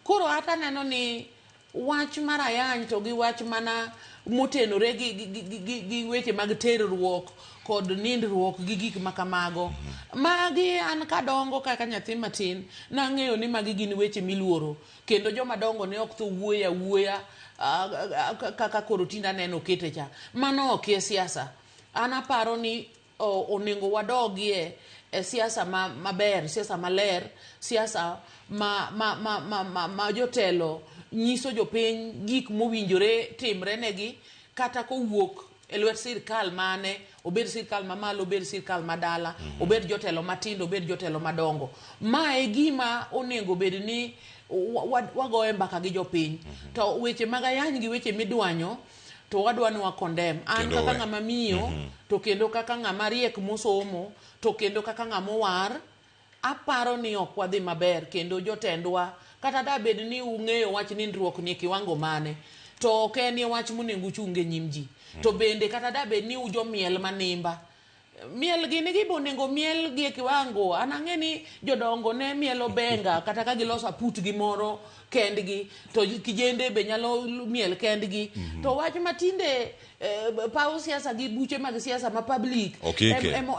Koro hata aneno ni wach mar ayany to gi wach mana motenore gi, gi, gi, gi, gi weche mag terruok kod nindruok gi gik ma kamago. Magi an kadongo kaka nyathi matin nang'eyo ni magi gin weche miluoro kendo joma dongo ne ok tho wuoyo awuoya kaka koro tinde aneno okete cha. Mano ok e siasa. An aparo ni onego wadogie e siasa ma, maber, siasa maler, siasa ma, ma, ma, ma, ma, ma jotelo nyiso jopiny gik mowinjore timre negi kata kowuok e lwet sirkal mane, obed sirkal mamalo, obed sirkal madala, mm -hmm. obed jotelo matindo, obed jotelo madongo. Ma e gima onego bed ni wagoye mbaka gi jopiny. Mm -hmm. To weche mag ayany gi weche midwanyo to wadwa ni wa condemn. An kendo kaka ng'ama miyo, mm -hmm. to kendo kaka ng'ama riek mosomo, to kendo kaka ng'ama owar, aparo ni ok wadhi maber kendo jotendwa kata da bed ni ung'eyo wach nindruok ni e kiwango mane to ok en wach monego uchung e nyim ji. Mm -hmm. To bende kata da bed ni ujomiel manimba, miel gini gi bonego miel gi e kiwango. An ang'e ni jodongo ne mielo benga kata ka giloso aput gi moro kendgi to kijende be nyalo miel kendgi. Mm -hmm. To wach matinde paw siasa gi buche mag siasa ma public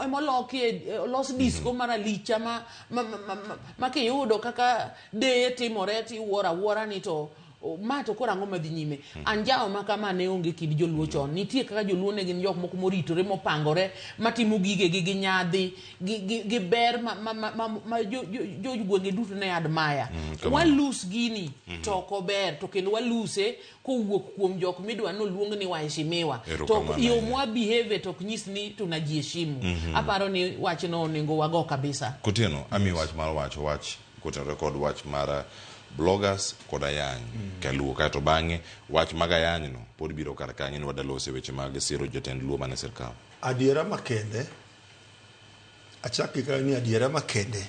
emolokie olos disco mm -hmm. mar alicha ma, ma, ma, ma, ma, ma kiyudo kaka deye timore tiwuoro awuora ni to ma to koro ang'o madhi nyime. Anjawo ma kama ne onge kind joluo chon. Nitie kaka joluo ne gin jok moko moritore mopangore matimo gigegi gi nyadhi gi, gi, gi ber ma, ma, ma, ma, ma jo gwenge duto ne admire. Walus gini to ok ober to kendo waluse kowuok kuom jok midwa noluong ni waheshimiwa. To yo mwa behave to ok nyis ni tunajiheshimu. Aparo ni wachno onego wago kabisa. Kotieno, ami wach mar wacho wach kotenore kod wach mar bloggers kod ayany kaluo kaeto bang'e wach mag ayany no pod biro kar kanyo ni wadalose weche mag siro jotend Luo mane sirkal. Adiera makende, achak gi kanyo ni adiera makende,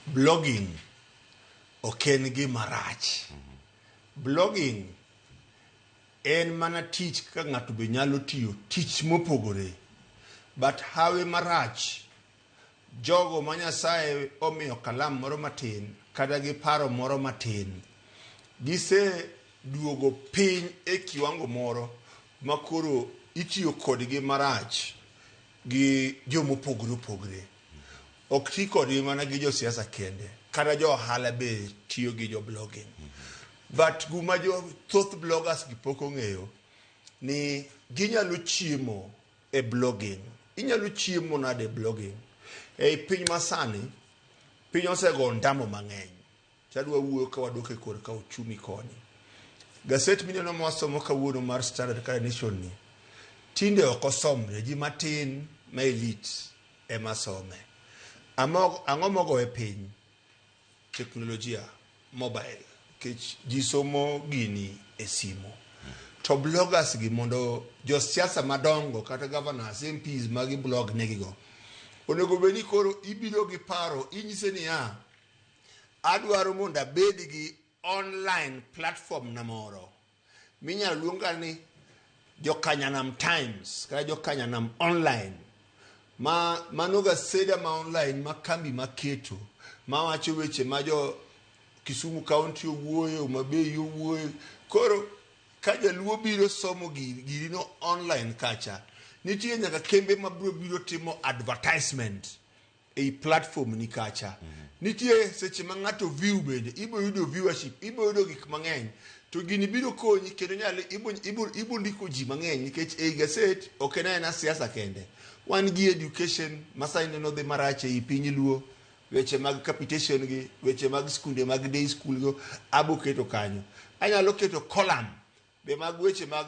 blogging ok en gima rach. Blogging en mana tich kaka ng'ato be nyalo tiyo tich mopogore. But hawi marach, jogo ma Nyasaye omiyo kalam moro matin kata gi paro moro matin, gise duogo piny e kiwango moro ma koro itiyo kodgi marach gi jomopogore opogore. Ok ti kodgi mana gi josiasa kende, kata jo ohala be tiyo gi jo blogging. But guma jo thoth bloggers gi pok ong'eyo ni ginyalo chiemo e blogging. Inyalo chiemo nade e blogging? Ei piny masani, piny osego ndamo mang'eny. Tadwa wuoyo ka wadok e korka uchumi koni. Gaset mineno mwasomo kawuono mar Standard kata Nation ni, tinde ok osomre, ji matin ma elite ema some. Ang'o mogoye piny? Teknolojia, mobile, nikech ji somo gini e simu. To bloggers gi mondo josiasa madongo kata governors, MPs magi blog negigo, onego bed ni koro ibiro gi paro, inyise niya, adwaro mondo abed gi online platform na moro minyalo luonga ni Jokanyanam Times kata Jokanyanam Online ma mano gaseda ma online ma kambi maketo mawacho weche ma jo Kisumu County owuoye, Homa Bay owuoye. Koro ka jaluo biro somo girino online kacha, nitie nyaka kembe mabiro biro timo advertisement ei platform ni kacha. Nitie seche ma ng'ato view bende, ibo yudo viewership, ibo yudo gik mang'eny. To gini biro konyi kendo nyalo ibo ndiko ji mang'eny nikech ei gaset ok en aena siasa kende. Wan gi education ma sani neno dhi marach ei piny Luo, weche mag capitation gi, weche mag skunde mag day school go, abo keto kanyo. Anyalo keto column be mag weche mag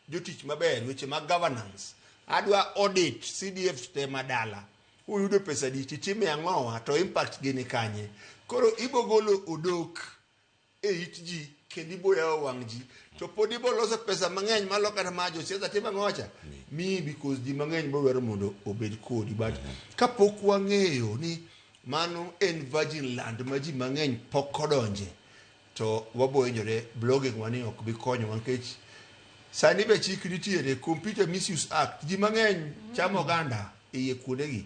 jotich maber, weche mag governance. Adwa audit CDF te madala. Uyudo pesa di titime ang'owa to impact gi ni kanye. Koro ibo golo odok e it ji kendo ibo yawo wang' ji to pod ibo loso pesa mang'eny malo kata ma josiasa timo ang'o cha miyi because ji mang'eny bo dwaro mondo obed kodi but kapok wang'eyo ni mano en virgin land ma ji mang'eny pok odonje to wabo hinyore blogging wani ok bi konyowa nikech sani be chik nitiere Computer Misuse Act ji mang'eny chamo oganda e iye kuondegi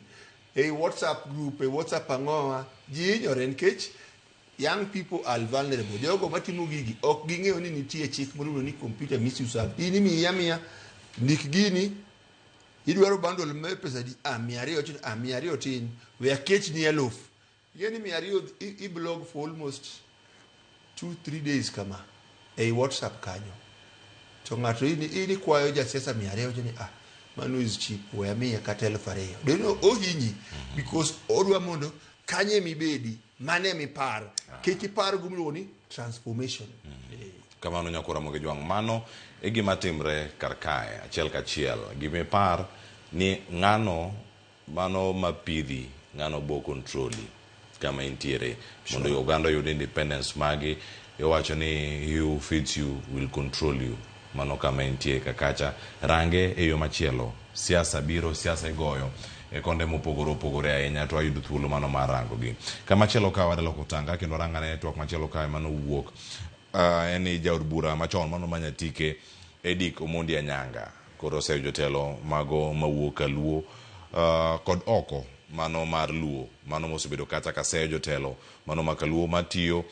ei WhatsApp group e WhatsApp ang'owa ji hinyore nikech young people are vulnerable. Jogo matimo gigi ok ging'eyo ni nitie chik moro ni Computer Misuse Act. In imiyi amiya ndik gini idwaro bundle me pesa di ah 200 tin ah 200 tin we aketni 1000 ing'e ni 200 i blog for almost 2-3 days kama ei WhatsApp kanyo to ng'ato in ikwayo jasiasa 200 wacho ni ah mano is cheap we amiye kata 2000 deno ohinyi because odwa mondo kanye mibedi mane mipar kik ipar gimiluongo ni transformation. Kamano nyakwar Ramogi Jwang', mano e gima timre kar kae achiel kachiel. Gima ipar ni ng'ano mano mapidhi, ng'ano bo kontroli kama intiere mondo oganda oyud independence magi. Iwacho ni he who feeds you will control you. Mano kama intie kakacha. Range e yo machielo. Siasa biro, siasa igoyo e konde mopogore opogore ahinya to ayudo thuolo mano mar rango gi. Kama chielo ka wadaloko tanga kendo rangane twak machielo kae mano wuok en ni jaod bura machon mano manyatike Edick Omondi Anyanga koro oseyo jotelo mago mawuok kaluo kod oko mano mar Luo mano mosebedo kata kaseyo jotelo mano ma kaluo matiyo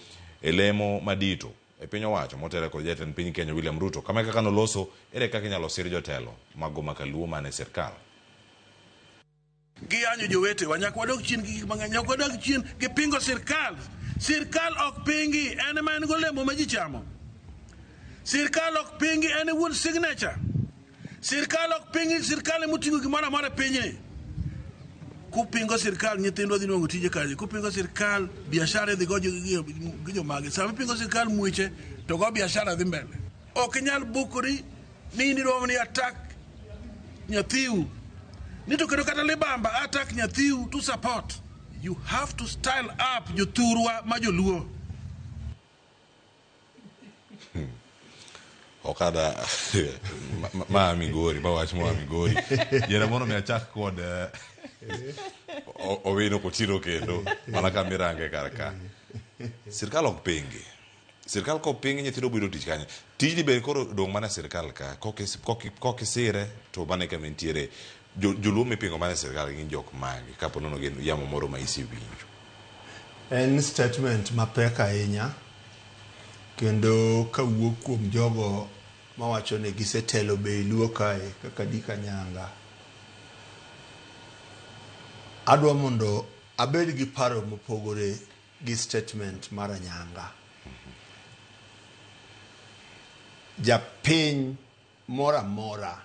e lemo madito e piny owacho motere kod jatend piny Kenya William Ruto. Kama kaka noloso ere kaka inyalo sir jotelo mago ma kaluo man e sirkal. Giyanyo jowetewa, nyaka wadog chien gi gik mang'eny, nyaka wadog chien gi pingo sirkal. Sirkal ok pingi, en ema en golemo ma ji chamo. Sirkal ok pingi, en e wuon signature. Sirkal ok pingi, sirkal ema oting'o gimoro amora e pinyni. Kupingo sirkal, nyithindwa dhi nwang'o tije kanye? Kupingo sirkal, biashara idhi go gi jomage? Sama ipingo sirkal mweche, to go biashara dhi mbele. Ok inyal bukori ni in idwaro ni attack nyathiu ni to kendo kata libamba attack nyathiu to support. You have to style up jothurwa ma joluo. Okada ma Migori, ma wach moa Migori. Yiera mondo mi achak kod Owino Kotino kendo mana ka mirange kar ka. Sirkal ok pingi. Sirkal kok pingi nyithindo biro tich kanye. Tijni be koro dong' mana sirkal ka. Kokisire to mano e kama entiere. Joluo mipingo mana e sirkal gin jok mage kapo nono gin yamo moro ma isewinjo. En statement mapek ahinya kendo kawuok kuom jogo mawacho ni gisetelo be Luo kae kaka Dick Anyanga. Adwa mondo abed gi paro mopogore gi statement mar Anyanga. Japiny moro amora,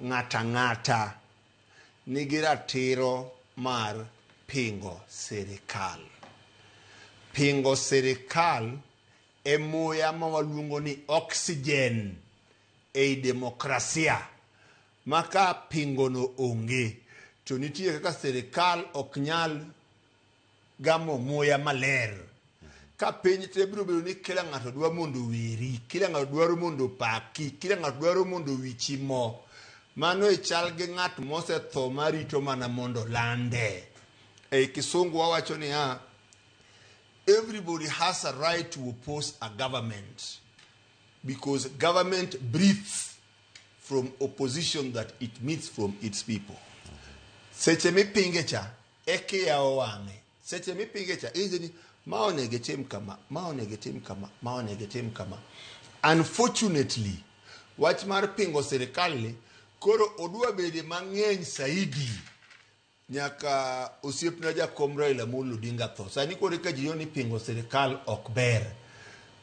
ng'ata ng'ata nigi ratiro mar pingo sirikal. Pingo sirikal e muya ma waluongo ni oxygen ei demokrasia ma ka pingono onge to nitie kaka sirikal ok nyal gamo muya maler. Ka piny te biro bedo ni kila ng'ato dwa mondo oweri, kila ng'ato dwaro mondo opaki, kila ng'ato dwaro mondo owichi mo. Mano e chal gi ng'at mosetho marito mana mondo lande. Ei kisungu wawacho niya, everybody has a right to oppose a government because government breathes. from opposition that it meets from its people. Seche mipinge cha, eka iyawo wang'e. Seche mipinge cha, inyise ni ma onego itim kama, ma onego itim kama, ma onego itim kama. Unfortunately, wach mar pingo sirikal ni koro odwa bede mang'eny saidi nyaka osiepna jakom Raila Amolo Odinga tho. Sani koro eka ji ni pingo sirikal ok ber.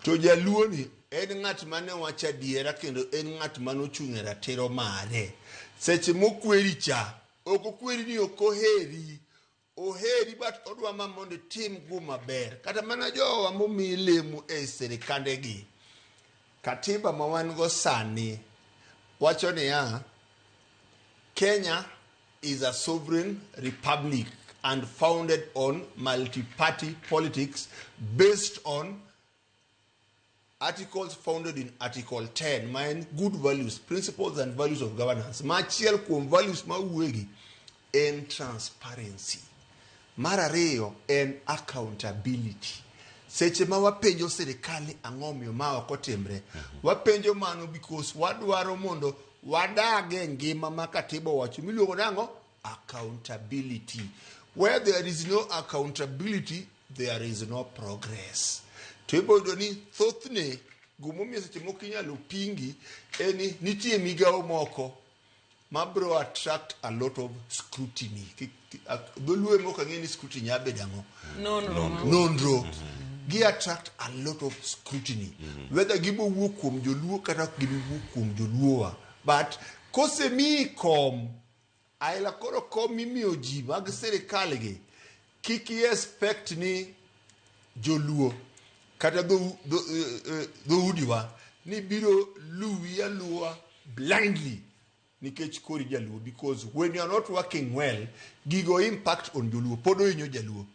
To jaluo ni en ng'at mane wacho adiera kendo en ng'at mane ochung' e ratiro mare. Seche mokweri cha, ok okweri ni ok oheri. Oheri but odwa ma mondo itim guma ber. Kata mana jowa momi lemo e sirikande gi. Katiba ma wan go sani wacho niya, Kenya is a sovereign republic and founded on multi-party politics based on articles founded in Article 10, ma en good values, principles and values of governance. Ma achiel kuom values ma wuogi en transparency. Mar ariyo en accountability. Seche ma wapenjo sirikal ni ang'o omiyo ma ok otimre, wapenjo mano because wadwaro mondo wadag e ngima ma katiba owacho miluongo nang'o? Accountability. Where there is no accountability, there is no progress. To ibo yudo ni thothne gimomiyo seche moko inyalo pingi en ni nitie migawo moko ma bro attract a lot of scrutiny. Dholuo ema ok ang'e ni scrutiny nya bedo ang'o? Nonro. Nonro. Gi attract a lot of scrutiny. Whether gibo wuok kuom joluo kata ok gibi wuok kuom joluowa. But kosemiyi kom, aila koro kom mimiyo ji mag sirikal gi, kik i expect ni joluo kata dhoudiwa ni biro luwi aluwa blindly nikech kori jaluo, because when you are not working well, gigo impact on joluo, pod ohinyo jaluo.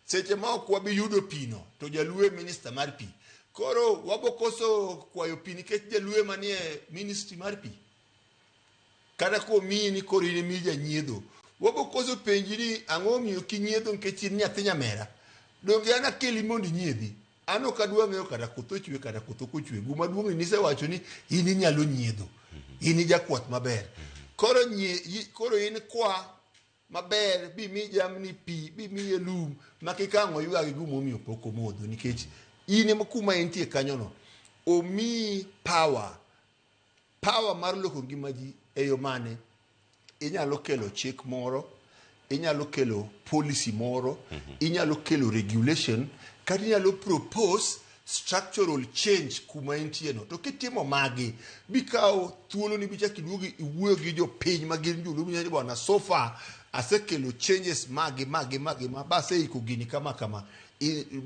Seche ma ok wabi yudo pi no, to jaluo e minister mar pi. Koro wabo koso kwayo pi nikech jaluo ema nie ministry mar pi. Kata komiyi ni koro in emi janyiedho, wabo koso penji ni ang'o omiyo ok inyiedho nikech in nyathi nyamera. Donge an akeli mondo inyiedhi? An ok adwa ng'eyo kata koth ochwe kata koth ok ochwe. Guma duong' ni nisewacho ni in inyalo nyiedho. In ijakwath maber. Koro nyie, koro in kwa maber bi mi jamni pi, bi miye lum ma kik ang' oywagi gimomiyo pok omodho nikech in ema kuma entie kanyono omiyi power. Power mar loko ngima ji e yo mane? Inyalo kelo chik moro, inyalo kelo policy moro, inyalo kelo regulation, kata inyalo propose structural change kuma entie no. To kitimo magi, bikawo thuolo ni bichak iduogi iwuoyo gi jopiny ma gin joluo ni bwana so far asekelo changes magi magi magi ma baseiko gini kama kama.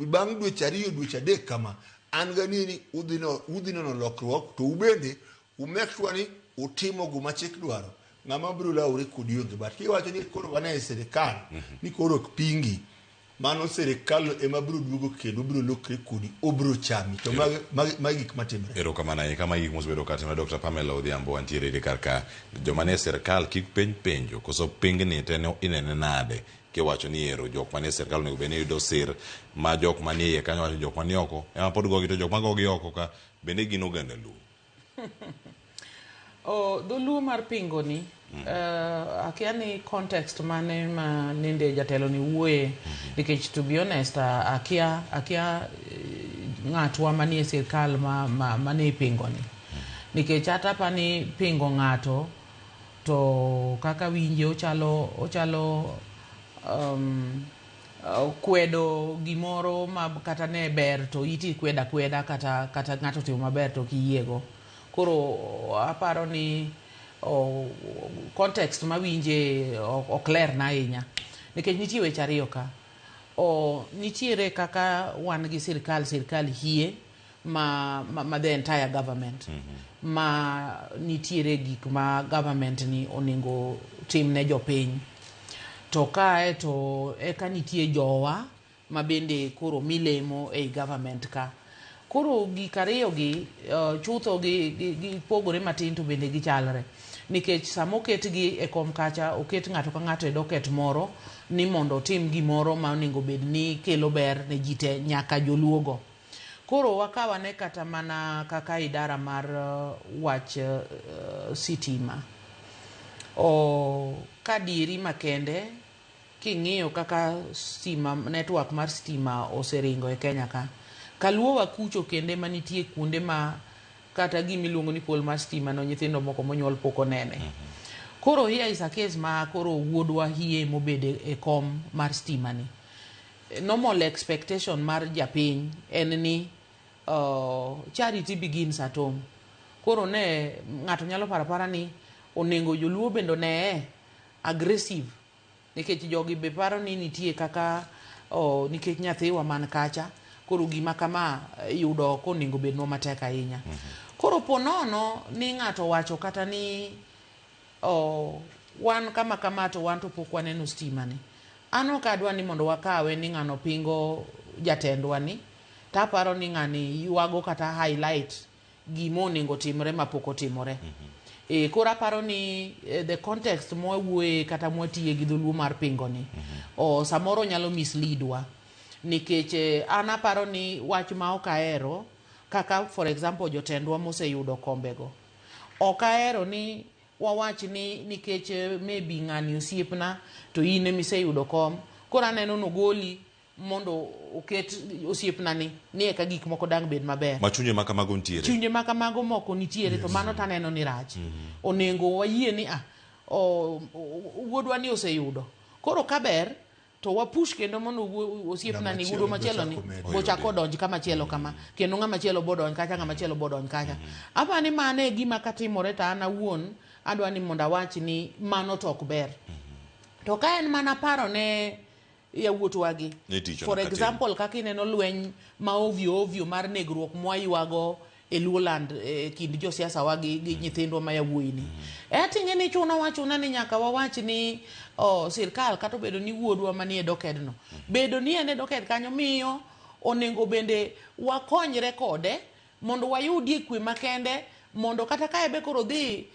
Bang' dweche ariyo dweche adek kama, an gani ni udhi neno lokruok to ubende u make sure ni utimo guma chik dwaro. Ng'ama biro lawore kodi onge. But kiwacho ni koro wan e sirikal, ni koro ok pingi, mano sirikal ema biro duogo kendo biro lokre kodi, obiro chami. To magi gik matimre. Erokamano ahinya. Kama gik mosebedo katimore Dr. Pamela Odhiambo wantiere kar ka. Joma nie sirikal kik penj penjo koso pingni to en inene nade kiwacho ni ero jok manie sirikal onego bed ni yudo sir ma jok manie iye kanyo wacho jok manie oko ema pod gogi to jok magogi oko ka bende gin oganda Luo. Oh, dholuo mar pingo ni akia ni context mane ma nende jatelo ni wuoye nikech to be honest akia ng'atwa manie sirkal mane ipingo ni nikech ata apani pingo ng'ato to kaka winje ochalo kwedo gimoro ma kata ne ber to iti kweda kweda kata ng'ato timo maber to kiyiego. Koro aparo ni context mawinje ok ler na ahinya nikech nitie weche ariyo ka. Nitiere kaka wan gi sirkal hie ma the entire government ma nitiere gik ma government ni onego tim ne jopiny. To kae to eka nitie jowa ma bende koro milemo ei government ka. Koro gik ariyo gi chutho gi pogore matin to bende gichalre. Nikech sama oketgi e kom kacha, oket ng'ato ka ng'ato e docket moro ni mondo otim gimoro ma onego bed ni kelo ber ne ji te nyaka joluogo. Koro wakaw ane kata mana kaka idara mar wach sitima. O, ka dieri makende king'iyo kaka stima, network mar stima oseringo e Kenya ka. Kaluowa kucho kende manitie kuonde ma kata gima iluongo ni pole mar stima no nyithindo moko monyuol pok onene. Koro here is a case ma koro wuodwa hie mobedo e kom mar stima ni. Normal expectation mar japiny en ni charity begins at home. Koro ne ng'ato nyalo paro apara ni onego joluo bende oneye aggressive nikech jogi be paro ni nitie kaka nikech nyathiwa man kacha koro gima kama yudo oko onego bednwa matek ahinya. Koro po nono ni ng'ato wacho kata ni wan kama kama to wan to pok waneno stima ni. An ok adwa ni mondo wakawe ni ng'ano pingo jatendwa ni, to aparo ni ng'ani ywago kata highlight gima onego timre mapok otimore. Koro aparo ni the context mwawuoye kata mwatiye gi dholuo mar pingo ni, samoro nyalo mislead wa. Nikech an aparo ni wach ma ok ahero, kaka for example jotendwa moseyudo kombego. Ok ahero ni wawach ni nikech maybe ng'ani osiepna to in emiseyudo kom, koro aneno nogoli mondo oket osiepna ni ni eka gik moko dang' bed maber. Ma chunje ma kamago nitiere. Chunje ma kamago moko nitiere, to mano taneno ni rach. Onego wayie ni wuodwa ni oseyudo. Koro kaber to wapush kendo mondo osiepna ni wuodwa machielo ni bochak odonj kama chielo kama, kendo ng'ama chielo bodonj kacha, ng'ama chielo bodonj kacha. Apa ni mano e gima katimore to an awuon adwa ni mondo awach ni mano to ok ber. To ka en mana paro ne yawuotwa gi, for example kaka ineno lweny ma ovyo ovyo mar negruok mwaywago e Luoland kind josiasa wa gi nyithindwa ma yawuoyi ni. Ating'e ni chuno wachuna ni nyaka wawach ni sirkal kata obedo ni wuodwa manie dokedno. Bedo ni en e doked kanyo miyo onego bende wakonyre kode mondo wayudie kwe makende, mondo kata ka ebe koro dhi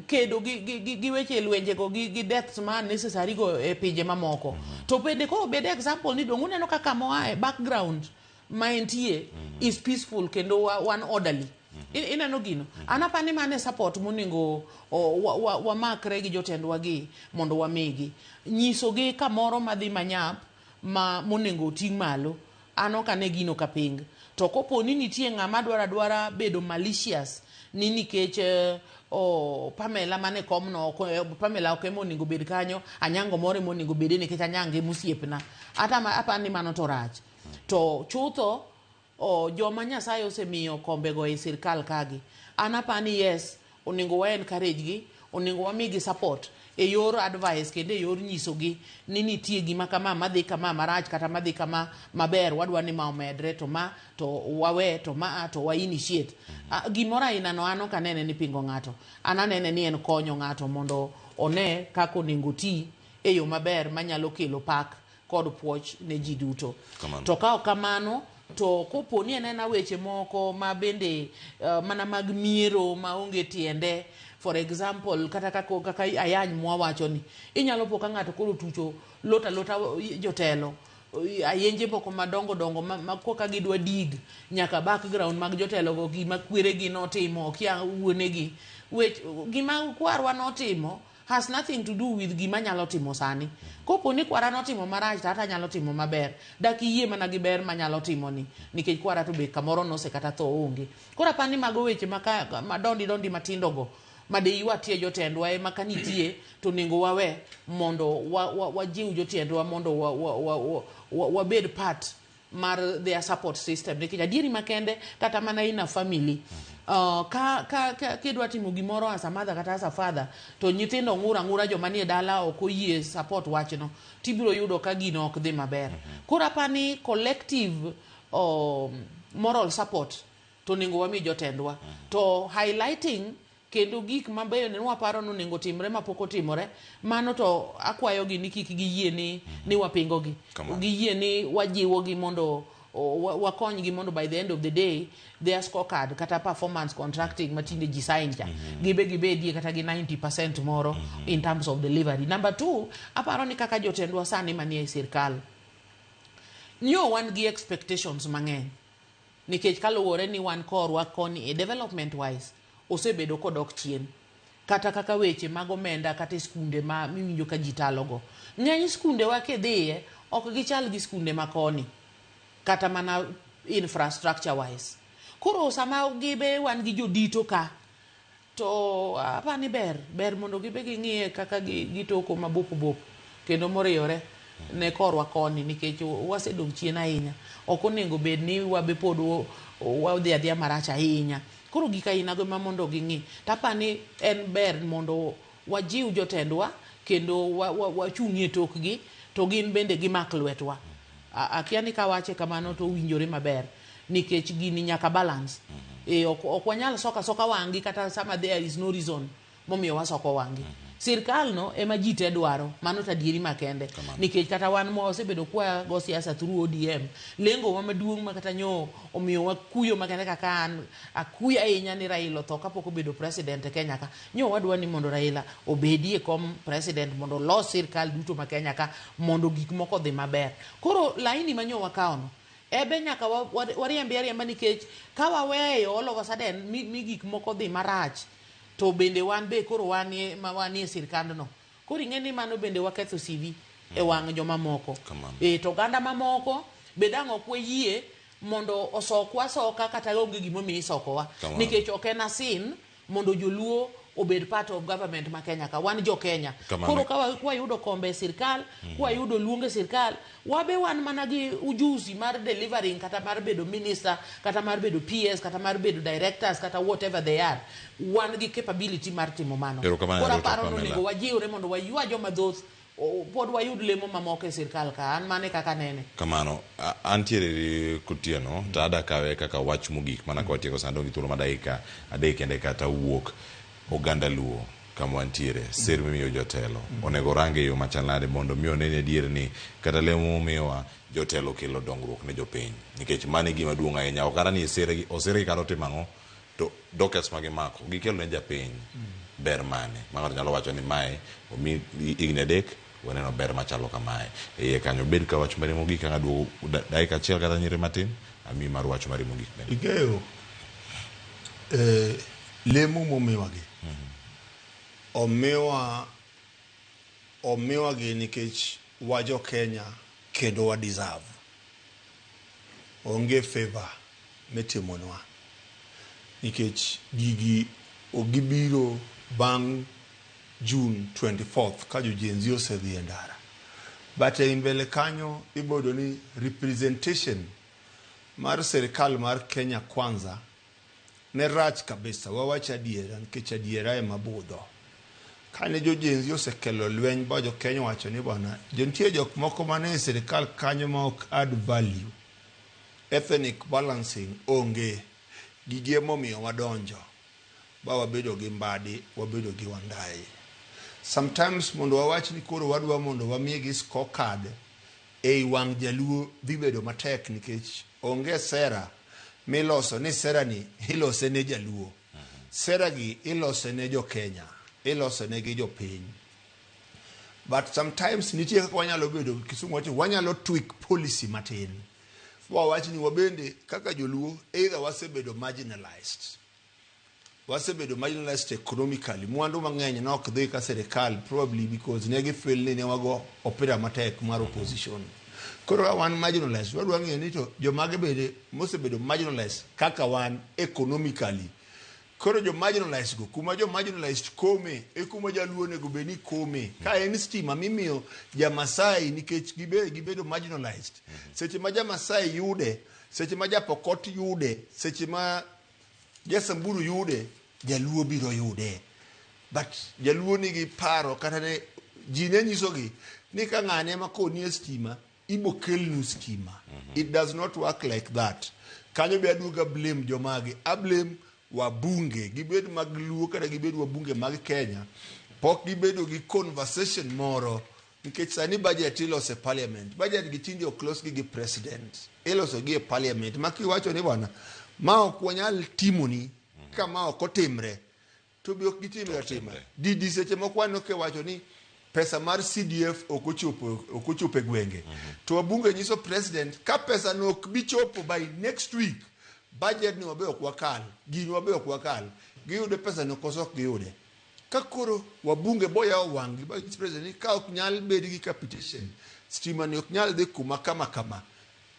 kedo gi weche lwenjego gi deaths ma unnecessary go e pinje mamoko. To bende koro bed example ni dong' uneno kaka moa e background ma entie is peaceful kendo wan orderly. Ineno gino. An apani mano e support monego wamakre gi jotendwa gi mondo wamigi. Nyisogi kamoro madhi manyap ma monego oting' malo. An ok ane gino ka ping. To kopo ni nitie ng'ama dwaro adwara bedo malicious ni nikech Pamela mane komno, Pamela ok ema onego bed kanyo, Anyango moro ema onego bede nikech Anyango ema osiepna. Ata apani ni mano to rach. To chutho joma Nyasaye osemiyo kombego e sirkal kagi, an apani yes, onego wa encourage gi, onego wamigi support e yor advice kendo e yor nyisogi ni nitie gima kama madhi kama marach kata madhi kama maber, wadwa ni ma omedre to ma to wawe to ma to wa initiate. Gimoro aina no an ok anene ni pingo ng'ato, an anene ni en konyo ng'ato mondo one kaka onego ti e yo maber manyalo kelo pak kod puoch ne ji duto. To ka ok kamano to kopo ni anena weche moko ma bende mana mag miero maonge tiende, for example kata kaka ayany mwawacho ni inyalo po ka ng'ato koro tucho lota lota jotelo ayenje moko madongo dongo ma koka gidwa dig nyaka background mag jotelo go, gima kweregi notimo kia wuonegi, wech gima kwarwa notimo has nothing to do with gima nyalo timo sani. Kopo ni kwara notimo marach to ata nyalo timo maber, dak iyie mana gi ber manyalo timo ni nikech kwara to be kamoro nose kata tho onge. Koro apani mago weche madondi dondi matindo go made ywatie jotendwa ema ka nitie to onego wawe mondo wajiw jotendwa mondo wabed part mar their support system. Nikech adieri makende kata mana in a family, ka kidwa timo gimoro as a mother kata as a father to nyithindo ng'ur ang'ura joma nie dala ok oyie support wachno, tibiro yudo ka gino ok dhi maber. Koro apani collective moral support to onego wami jotendwa. To highlighting kendo gik mabeyo ne waparo ni onego timre mapok otimore, mano to akwayogi ni kik giyie ni wapingogi. Giyie ni wajiwogi mondo wakonygi mondo by the end of the day their scorecard kata performance contracting matinde ji sign cha gibe gibedie kata gi 90% moro in terms of delivery. Number 2, aparo ni kaka jotendwa sani manie sirkal nyo wan gi expectations mang'eny. Nikech kaluwore ni wan korwa koni e development wise osebedo kodok chien. Kata kaka weche mag omenda kata e skunde ma miwinjo ka ji talogo. Ng'eny skundewa kidhiye ok gichal gi skunde ma koni. Kata mana infrastructure wise. Koro sama gibe wan gi jodito ka to apani ber ber mondo gibe ging'iye kaka gitoko mabup bup kendo moriyore ne korwa koni nikech wasedong' chien ahinya. Ok onego bed ni wabe pod wadhi adhiya marach ahinya. Koro gik ainago ema mondo ging'i. To apani en ber mondo wajiw jotendwa kendo wachung'ie tokgi to gin bende gimak lwetwa. Akia ni kawache kamano to owinjore maber nikech gini nyaka balance. E, ok wanyal soka soka wang'gi kata sama there is no reason momiyo wasoko wang'gi. Sirkal no ema ji te dwaro, mano to adieri makende. Nikech kata wan ma wasebedo kwa go siasa through ODM, lengo wa maduong' ma kata nyo omiyo wakuyo makende kaka an, akuyo ahinya ni Raila otho kapok obedo president e Kenya ka. Nyo wadwa ni mondo Raila obedi e kom president mondo olos sirkal duto ma Kenya ka mondo gik moko odhi maber. Koro laini ma nyo wakawo no, ebe nyaka wariembe ariemba nikech ka waweyo all of a sudden mi gik moko dhi marach to bende wan be koro wanie ma wanie sirkandno. Koro ing'e ni mano bende waketho CV e wang' jomamoko. E, to oganda mamoko be dang' ok wayie mondo osokwa asoka kata onge gimomiyo isokowa. Nikech ok en asin mondo joluo obed part of government ma Kenya ka. Wan jo Kenya. Koro ka wayudo kombe e sirkal, kwayudo luong e sirkal, wabe wan mana gi ujuzi mar delivering kata mar bedo minister, kata mar bedo PS, kata mar bedo directors, kata whatever they are. Wan gi capability mar timo mano. Koro aparo ni onego wajiwre mondo waywa joma dhoth, pod wayud lemo mamoko e sirkal ka. An mane kaka nene. Kamano, antiere Kotieno, to ada kawe kaka wach mogik mana ka watieko sani gi thuolo ma dakika 3 kende kata wuok. Oganda Luo kama wantiere, sir mimiyo jotelo onego range e yo machal nade mondo mi one ni adier ni kata lemo momiyowa jotelo kelo dongruok ne jopiny, nikech mano e gima duong' ahinya. Ok kata ni osirgi kata otimo ang'o to dockets ma gimako gikelo ne japiny ber mane ma ng'ato nyalo wacho ni mae omi higni 3 waneno ber machalo kamae e iye kanyo. Bed ka wach mari mogik ka ng'aduogo dakika achiel kata nyiri matin ami mar wach mari mogik bende. Ing'eyo lemo momiwagi omiwagi nikech wa jo Kenya kendo wa deserve. Onge favor mitimonwa nikech gigi gibiro bang' June 24th ka jo Gen Z osedhi e ndara. But e mbele kanyo iboyudo ni representation mar sirikal mar Kenya Kwanza ne rach kabisa. Wawach adiera nikech adiera ema budho. Kane jo Gen Z osekelo lweny ba jo Kenya owacho ni bwana, nitie jok moko mane e sirikal kanyo ma ok add value. Ethnic balancing onge. Gigi emomiyo wadonjo ba wabedo gi Mbadi, wabedo gi Wandayi. Sometimes mondo wawach ni koro wadwa mondo wamigi scorecard ei wang' jaluo dhi bedo matek nikech onge sera miloso ni sera ni ilose ne jaluo. Sera gi ilose ne jo Kenya, ilose ne gi jopiny. But sometimes nitie kaka wanyalo bedo, Kisumu wacho, wanyalo tweak policy matin. Wawach ni wabende kaka joluo either wasebedo marginalized. Wasebedo marginalized economically. Mwandu mang'eny ne ok dhi ka sirikal probably because ne gifeel ni ne wago opira matek mar opposition. Koro ka wan marginalized, wadwa ng'eyo ni to jomage bende mosebedo marginalized kaka wan economically. Koro jo marginalized go, kuma jo marginalized kome, e kuma jaluo onego bed ni kome. Ka en stima mimiyo ja Masai nikech gibedo marginalized. Seche ma ja Masai yude, seche ma ja Pokot yude, seche ma ja Samburu yude, jaluo biro yude. But jaluo nigi paro kata ne ji ne nyisogi ni ka ng'ane ema koni e stima, ibo kelnu stima. It does not work like that. Kanyo be aduoga blame jomagi. A blame wabunge, gibed mag Luo kata gibed wabunge mag Kenya, pok gibedo gi conversation moro nikech sani budget iloso e parliament. Budget gi tinde ok los gi gi president, iloso gi e parliament. Ma kiwacho ni bwana, ma ok wanyal timoni ka ma ok otimre, to be ok gitimre atima. Didi seche moko waneno kiwacho ni pesa mar CDF ok ochopo e gwenge. To wabunge nyiso president ka pesa no ok bi chopo by next week, Budget ni wabe ok wakal, gini wabe ok wakal. Giyudo pesa no koso ok giyude. Ka koro wabunge boyawo wang'gi ba nyis president ni ka ok nyal bed gi capitation, stima ni ok nyal dhi kuma kama kama,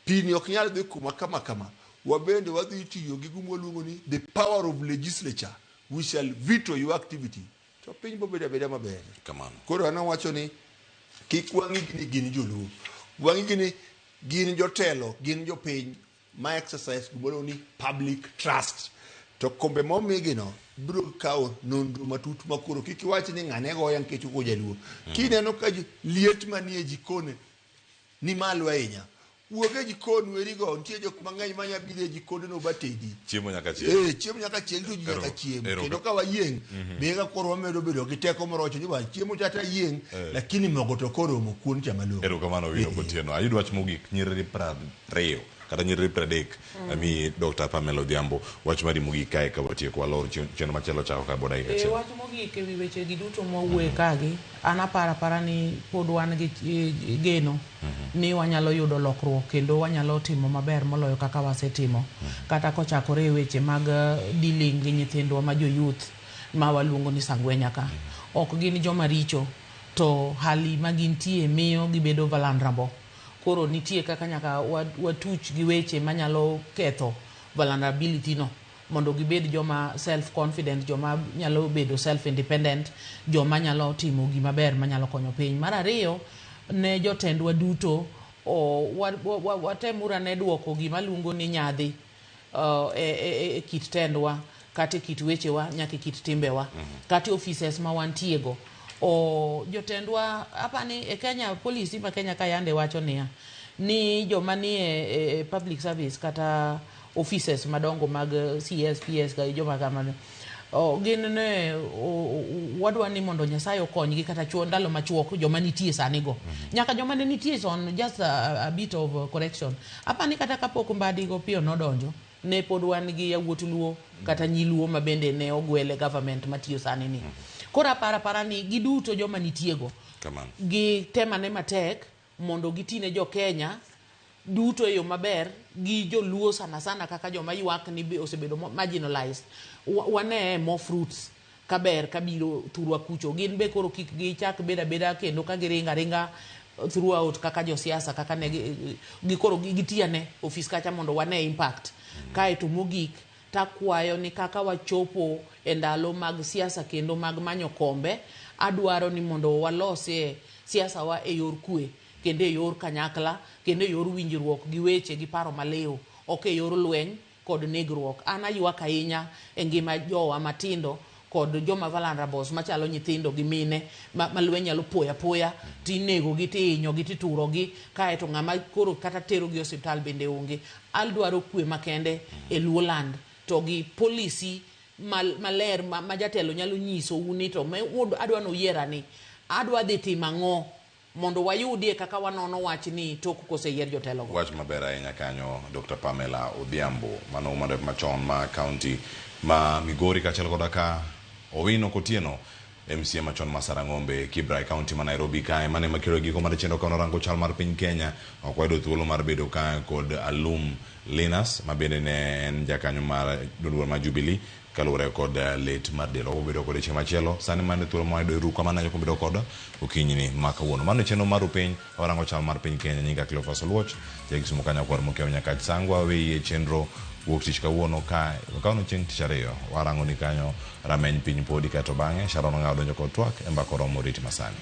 pi ni ok nyal dhi kuma kama kama, wabende wadhi tiyo gi gima waluongo ni the power of legislature. We shall veto your activity. To piny bobedo abeda maber. Kamano. Koro an awacho ni kik wang'i ni gin joluo. Wang'i ni gin jotelo, gin jopiny ma exercise gimoro ni public trust. To kombe momigi no biro kawo nonro matut ma koro kik iwach ni ng'ane goya nikech ok ojaluo. Kineno ka liet manie jikon ni malo ahinya, wuog e jikon werigo, nitie jok mang'eny manya biro e jikondno batedi. Chiemo nyaka chieng. Chiemo nyaka chieng to ji nyaka chiem. Kendo ka wayieng', be ka koro wamedo bedo gi teko moro wacho ni ba chiemo cha ta yieng', lakini mogo to koromo kuon cha malong'o. Erokamano Owino Kotieno. Ayudo wach mogik nyiriri 20 kata nyiriri 30 ami Dr. Pamela Odhiambo wach mari mogik kae ka watieko walor chenro machielo chako ka bo dakika achiel. Wach mogik ewi weche gi duto mwawuoye kagi, an aparo apara ni pod wan gi geno ni wanyalo yudo lokruok kendo wanyalo timo maber moloyo kaka wasetimo. Kata kochakore e weche mag dealing gi nyithindwa ma jo youth ma waluongo ni sangwenya ka. Ok gin joma richo to hali ma gintie miyo gibedo vulnerable. Koro nitie kaka nyaka watuch gi weche manyalo ketho vulnerability no mondo gibed joma self confident, joma nyalo bedo self independent, joma nyalo timo gima ber manyalo konyo piny. Mar ariyo, ne jotendwa duto watemuru ane duoko gima luongo ni nyadhi e kit tendwa kata e kit wechewa nyaka e kit timbewa kata e offices ma wantiego. Jotendwa apani e Kenya policy ma Kenya ka yande wacho niya ni joma nie e public service kata offices madongo mag CS, PS ga joma kamano gin ne wadwa ni mondo Nyasaye okonygi kata chuo ndalo machuok joma nitie sani go. Nyaka joma ne nitie chon, just a bit of correction. Apani kata kapok Mbadi go Opiyo nodonjo, ne pod wan gi yawuot Luo kata nyi Luo ma bende ne ogwele government matiyo sani ni. Koro aparo apara ni giduto joma nitie go gi temane matek mondo gitine jo Kenya duto e yo maber gi joluo sana sana kaka joma ywak ni be osebedo marginalized. Wane more fruits kaber kabiro thurwa kucho. Gin be koro kik gichak bedo abeda kendo ka giringo aringa throughout kaka josiasa kaka ne gi koro gitiyane ofis kacha mondo wane impact. Kaeto mogik takwayo ni kaka wachopo e ndalo mag siasa kendo mag manyo kombe, adwaro ni mondo walosie siasa wa e yor kwe kendo e yor kanyakla kendo e yor winjruok gi weche gi paro maliw, ok e yor lweny kod negruok. An aywak ahinya e ngima jowa matindo kod joma vulnerables machalo nyithindo gi mine ma lweny nyalo poyo apoya tinego gi tihinyo gi tituro gi kaeto ng'ama koro kata tero gi osiptal bende onge. Adwaro kwe makende e Luoland to gi policy maler ma jatelo nyalo nyisou ni to adwa noyiera ni adwa dhi timo ang'o mondo wayudie kaka wanono wach ni tok koseyier jotelo go. Wach maber ahinya kanyo Dr. Pamela Odhiambo mano woman machon ma county ma Migori kaachiel koda ka Owino Kotieno MCA machon ma Sarang'ombe Kibra e county ma Nairobi kae mane makelo giko mar chenro ka norango chal mar piny Kenya. Ok wayudo thuolo mar bedo kae kod Alum Linus ma bende ne en jakanyo mar duond bura mar Jubilee kaluwore kod lit mar del. Wabedo kode chieng' machielo. Sani mano e thuolo mwayudo e ruka mana bedo kod okinyi ni ma kawuono. Mano e chenro mar piny warango chal mar piny Kenya. Nyinga Cleophas Oluoch, ja Kisumu kanyo kwar mokiewo nyaka Sangwa weyie chenro wuok tich kawuono ka kawuono chieng' tich ariyo warango ni kanyo rameny piny podi kaeto bang'e Sharon Ong'awo donjo kod twak e mbaka oromo oriti masani.